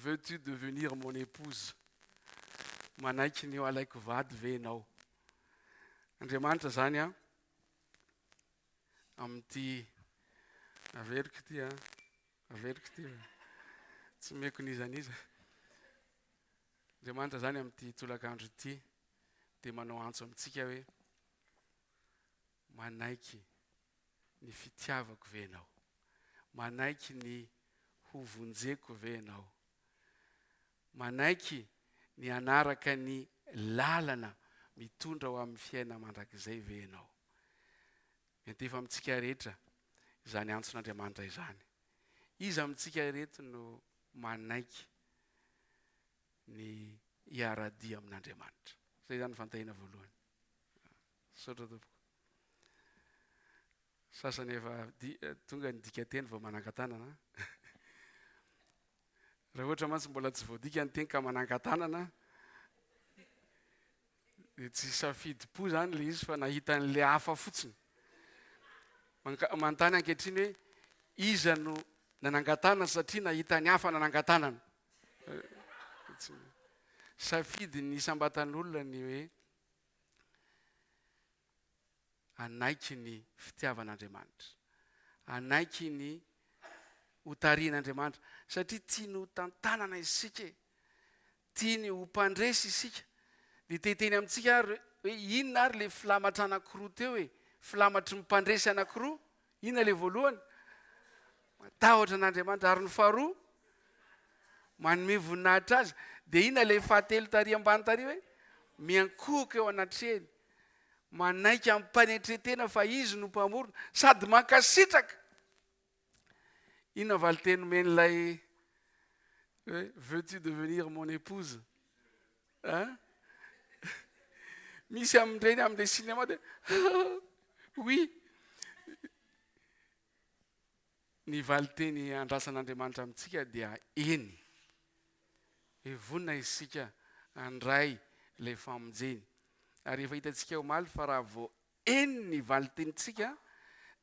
Veux-tu devenir mon épouse? Manaiky ny ho alaiko vady ve ianao? Andriamanitra izany an, amin'ity averiko ity an, averiko ity, tsy omeko n'iza n'iza. Andriamanitra izany amin'ity tolakandro ity dia manao antso amintsika hoe manaiky ny fitiavako ve ianao? Manaiky ny ho vonjeko ve ianao? Manaiky ny hanaraka ny lalana mitondra ho amin'ny fiainana mandrakizay ve ianao? Miantefa amintsika rehetra izany antson'Andriamanitra izany. Iza amintsika ireto no manaiky ny hiara-dia amin'Andriamanitra? Izay izany ny fanontaniana voalohany. Misaotra tompoko. Sasany efa tonga ny dikanteny vao manangan-tanana. Raha ohatra mantsy mbola tsy voadika ny teny ka manangan-tanana dia tsy safidim-po izany ilay izy fa nahita an'ilay hafa fotsiny. Manontany ankehitriny hoe iza no nanangan-tanana satria nahita ny hafa nanangan-tanana. Safidin'ny isam-batan'olona ny hoe hanaiky ny fitiavan'Andriamanitra, hanaiky ny hotarihin'Andriamanitra, satria tiany ho tantanana isika e, tiany ho mpandresy isika. Dia te hiteny amintsika ary hoe inona ary ilay filamatra anankiroa teo e, filamatry ny mpandresy anankiroa, inona ilay voalohany? Matahotra an'Andriamanitra, ary ny faharoa? Manome voninahitra azy. Dia inona ilay fahatelo tary ambany tary hoe? Miankohoka eo anatrehany. Manaiky amim-panetren-tena fa izy no Mpamorona, sady mankasitraka. Inona valinteny omen'ilay hoe veux-tu devenir mon épouse? Hein? Misy amin'ireny amin'ilay cinéma dia oui. Ny valinteny andrasan'Andriamanitra amintsika dia eny. Hoe vonona isika handray ilay famonjeny. Ary efa hitantsika omaly fa raha vao eny ny valin-tenintsika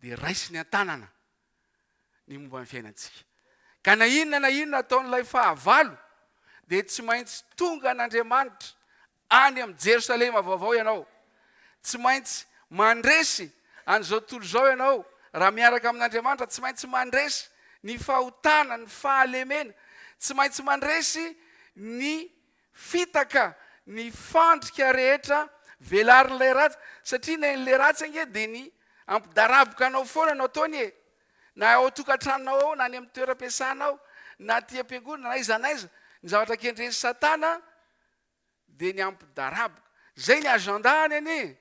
dia raisiny an-tanana ny momba ny fiainantsika. Ka na inona na inona ataon'ilay fahavalo dia tsy maintsy tonga an'Andriamanitra any amin'i Jerosalema vaovao ianao. Tsy maintsy mandresy an'izao tontolo izao ianao raha miaraka amin'Andriamanitra, tsy maintsy mandresy ny fahotana, ny fahalemena, tsy maintsy mandresy ny fitaka, ny fandrika rehetra velarin'ilay ratsy, satria ny ain'ilay ratsy ange dia ny hampidaraboka anao foana no ataony e! Na ao an-tokantranonao ao, na any amin'ny toeram-piasanao, na aty am-piangonana, na aiza na aiza, ny zavatra kendren'i Satana dia ny hampidaraboka. Izay ny agenda-ny anie e!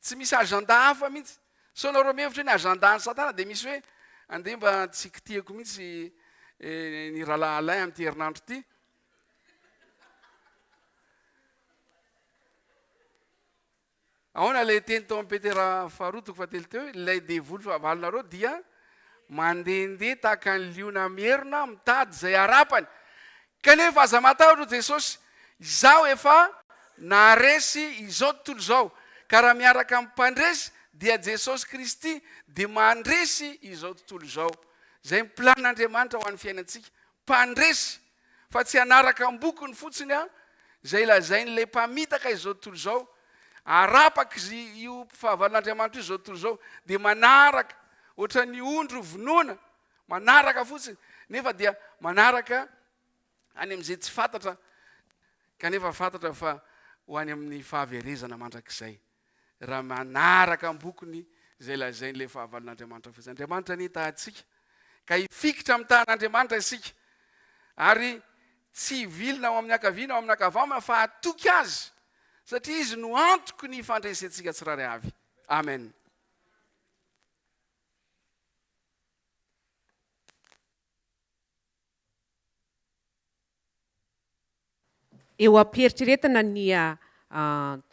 Tsy misy agenda hafa mihitsy. Sao nareo mihevitra hoe ny agenda-n'i Satana dia misy hoe andeha mba tsy kitihako mihitsy ny rahalahy Alain amin'ity herinandro ity. Ahoana ilay teny tao amin'ny Petera faharoa toko fahatelo teo hoe ilay devoly fahavalonareo dia mandehandeha tahaka ny liona mierona mitady izay harapany. Kanefa aza matahotra hoy Jesosy, izaho efa naharesy izao tontolo izao. Ka raha miaraka amin'ny mpandresy dia Jesosy Kristy dia mandresy izao tontolo izao. Izay ny planin'Andriamanitra ho an'ny fiainantsika. Mpandresy fa tsy hanaraka am-bokony fotsiny an, izay lazain'ilay mpamitaka izao tontolo izao, arapaka izy io fahavalon'Andriamanitra io izao tontolo izao, dia manaraka ohatran'ny ondry vonoina, manaraka fotsiny, nefa dia manaraka any amin'izay tsy fantatra, kanefa fantatra fa ho any amin'ny fahaverezana mandrakizay. raha manaraka am-bokony izay lazain'ilay fahavalon'Andriamanitra fotsiny. Andriamanitra anie hitahy antsika ka hifikitra amin'ny tahan'Andriamanitra isika ary tsy hivily na ho amin'ny ankavia na ho amin'ny ankavanana fa hatoky Azy satria Izy no antoky ny fandresentsika tsirairay avy. Amen. Eo am-pieritreretana ny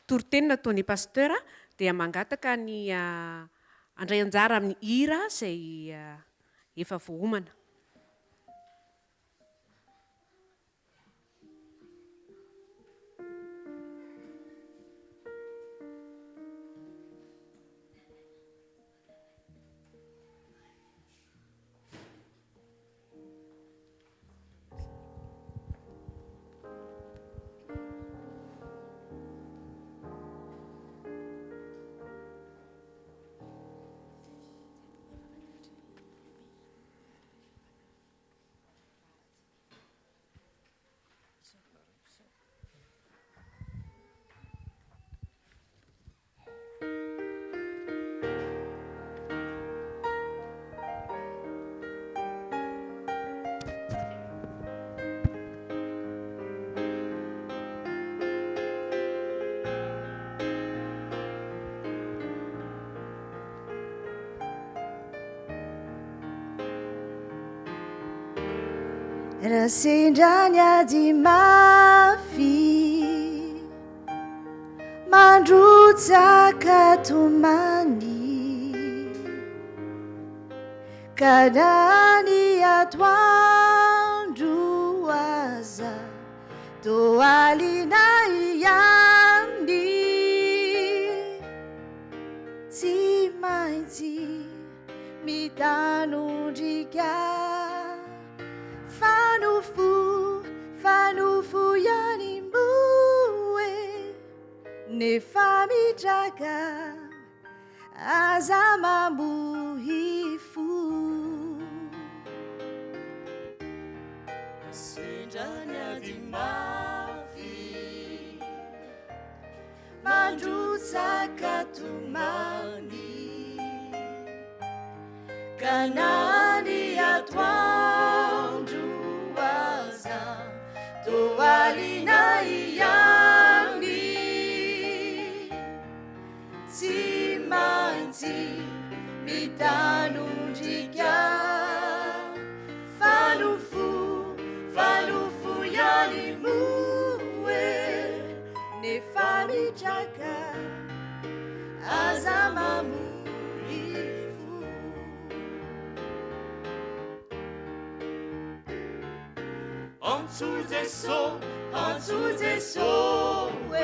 toriteny nataon'i Pasteur dia mangataka ny handray anjara amin'ny hira izay efa voaomana. Raha sendra ny ady mafy Mandrotsaka tomany Ka na ny atoandro aza Toa alina ihany Tsy maintsy mitanondrika Fa nofo, fa nofo ihany moa e Nefa mitraka, aza mamohy fo. Sendra ny ady mafy. Mandrotsaka tomany Ka na ny atoandro aza Toa alina ihany Tsy maintsy mitanondrika Fa nofo, fa nofo ihany moa e Nefa mitraka, aza mamoy fo. Antsoy Jeso, antsoy Jeso e.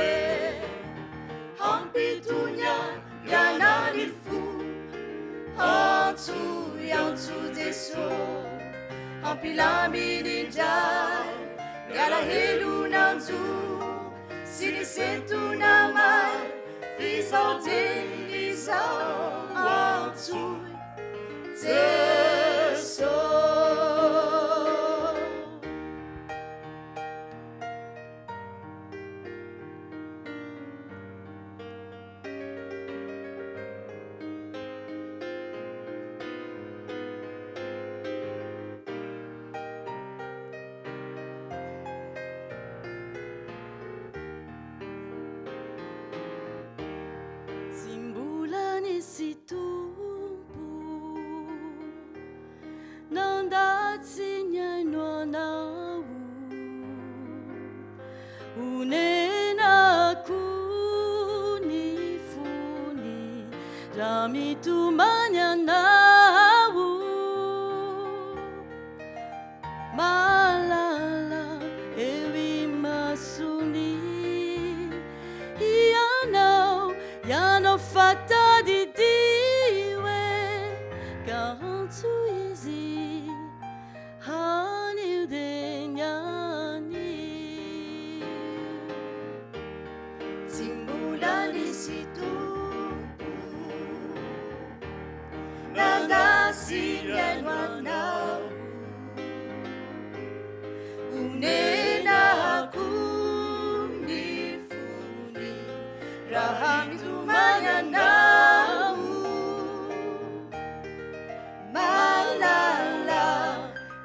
Antso Jeso hampilaminy indray ny alahelo nanjo sy ny sento namay f'izao dieny izao antsoy Jeso. Tsy mbola nisy Tompo nandà tsy nihaino anao. Onenako ny fony raha mitomany anao. Mahalala eo imasony ianao, ianao fa tadidio e, ka antsoy izy. Anio dia ny anio. Tsy mbola nisy Tompo nandà sy nihaino anao. Onenako ny fony raha mitomany anao. Malala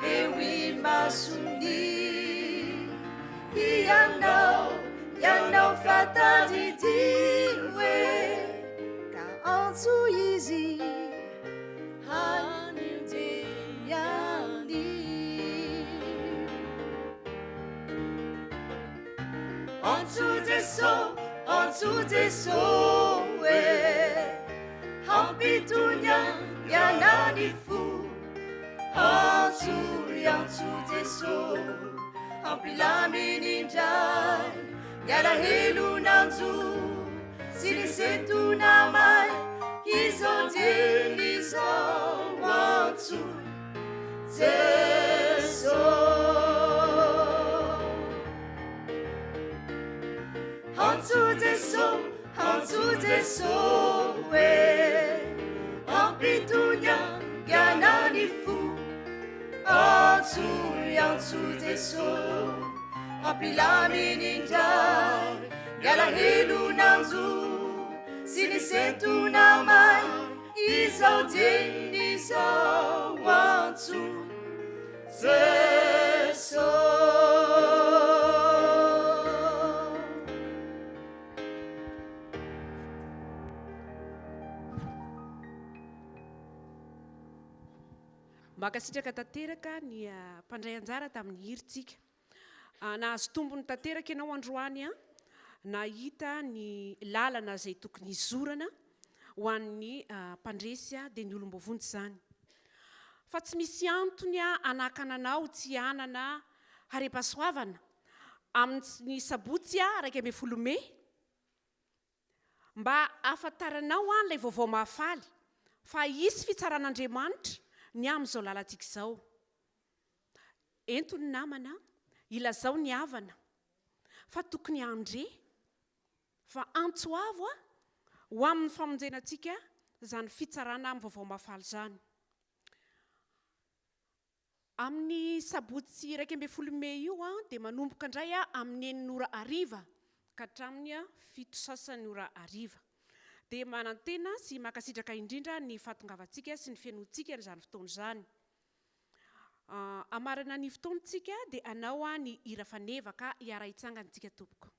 eo imasony Ianao, Ianao fa tadidio e Ka antso izy anio dia anio Antso Jeso, antso Jeso e Hampitony aingana ny fo. Antsoy, antsoy Jeso, hampilaminy indray ny alahelo nanjo sy ny sento namay. Izao dieny izao, antsoy Jeso. Antsoy Jeso. Antso Jeso e, ampitony haingana ny fo. Antsoy, antso Jeso, ampilaminy indray ny alahelo nanjo sy ny sento namay. Izao dieny izao, antso Jeso. Mankasitraka tanteraka ny mpandray anjara tamin'ny hirintsika. Nahazo tombony tanteraka ianao androany an, nahita ny lalana izay tokony hizorana ho an'ny mpandresy dia ny olom-boavonjy izany. Fa tsy misy antony hanakana anao tsy hanana harem-pahasoavana Amin'ny sabotsy 11 mey, mba hahafantaranao ilay vaovao mahafaly fa hisy fitsaran'Andriamanitra ny amin'izao lalantsika izao. Ento ny namana, ilazao ny havana fa tokony handre fa antso avo ho amin'ny famonjena antsika izany fitsarana amin'ny vaovao mahafaly izany. Amin'ny sabotsy 11 mey io dia manomboka indray amin'ny enina ora hariva ka hatramin'ny fito sasany ora hariva. Dia manantena sy mankasitraka indrindra ny fahatongavantsika sy ny fihenoantsika an'izany fotoana izany. Hamarana ny fotoantsika dia hanao ny hira faneva ka hiara-hitsangana isika tompoko.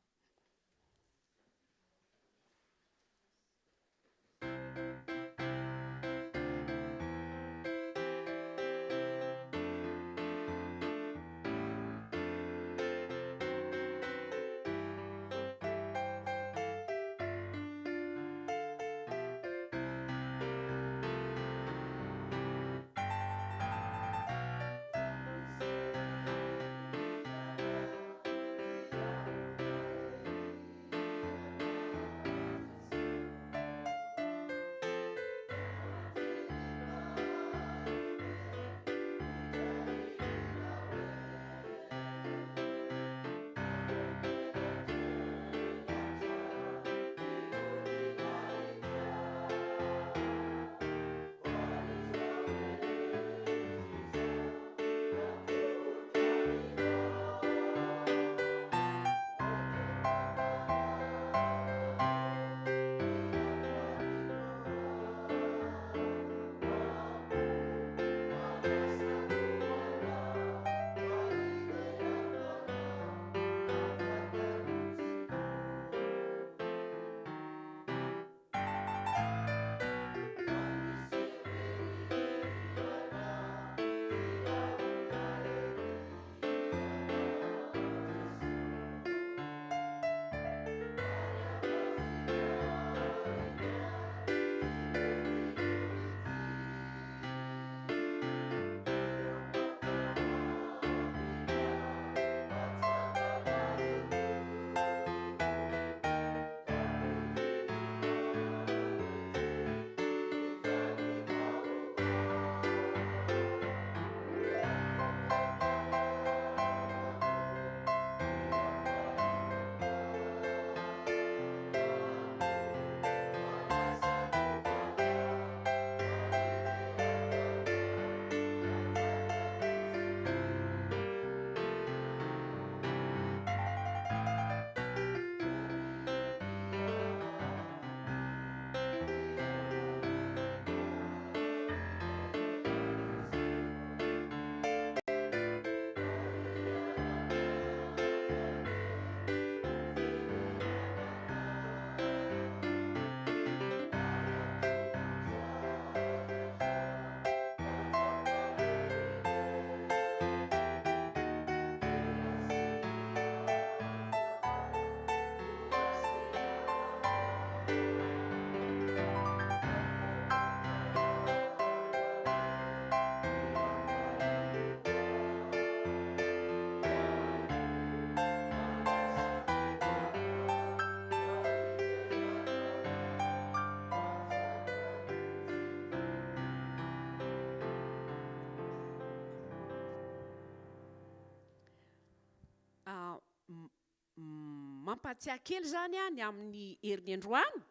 Mampahatsiahy kely izany ny amin'ny herin'ny androany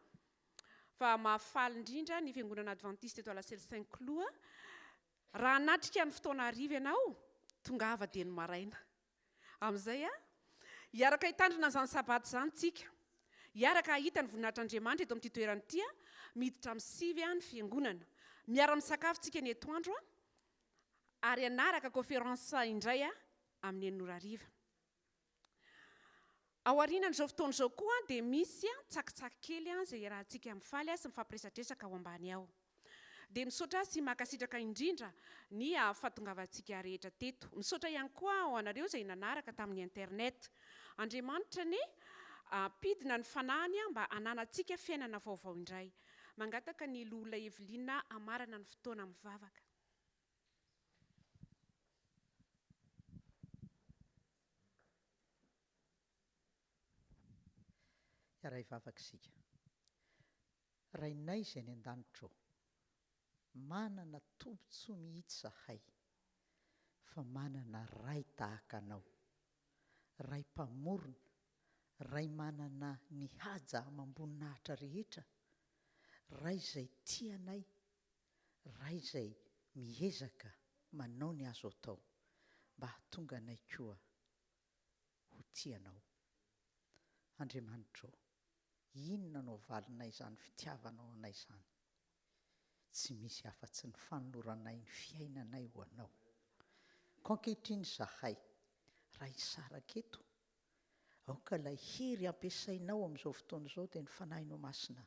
fa mahafaly indrindra ny Fiangonana Advantista eto Alasely Saint Cloud. Raha hanatrika ny fotoana hariva ianao, tongava dieny maraina. Amin'izay, hiaraka hitandrina an'izany Sabata izany tsika. Hiaraka hahita ny voninahitr'Andriamanitra eto amin'ity toerana ity, miditra amin'ny sivy ny fiangonana. Miara-misakafo tsika ny atoandro ary hanaraka conférence indray amin'ny enina ora hariva. Ao aorianan'izao fotoana izao koa dia misy tsakitsaky kely izay iarahantsika mifaly sy mifampiresadresaka ao ambany ao. Dia misaotra sy mankasitraka indrindra ny fahatongavantsika rehetra teto. Misaotra ihany koa ho anareo izay nanaraka tamin'ny internet. Andriamanitra anie hampidina ny fanahiny mba hananantsika fiainana vaovao indray. Mangataka ny Loholona Evelyne hamarana ny fotoana amin'ny vavaka. Hiara hivavaka isika. Rainay izay any an-danitra ô, manana tombontsoa mihitsy izahay fa manana Ray tahaka Anao, Ray Mpamorona, Ray manana ny haja amam-boninahitra rehetra, Ray izay tia anay, Ray izay miezaka manao ny azo atao mba hahatonga anay koa ho tia Anao. Andriamanitra ô, inona no havalinay izany fitiavanao anay izany? Tsy misy afa-tsy ny fanoloranay ny fiainanay ho Anao. Koa ankehitriny izahay, raha hisaraka eto, aoka ilay hery ampiasainao amin'izao fotoana izao dia ny Fanahinao Masina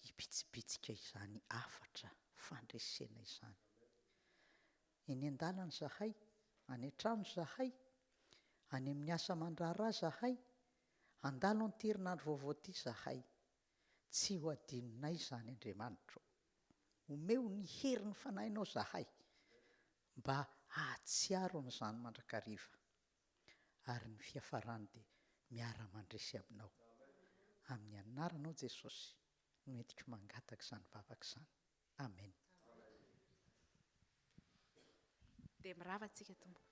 hibitsibitsika izany hafatra fandresena izany. Eny an-dalana izahay, any an-trano izahay, any amin'ny asa aman-draharaha izahay, handalo an'ity herinandro vaovao ity izahay. Tsy ho adinonay izany Andriamanitra ô. Omeo ny herin'ny Fanahinao izahay mba hahatsiaro an'izany mandrakariva. Ary ny fiafarany dia miara-mandresy aminao. Amin'ny anaranao Jesosy no entiko mangataka izany vavaka izany. Amen. Dia mirava tsika tompoko.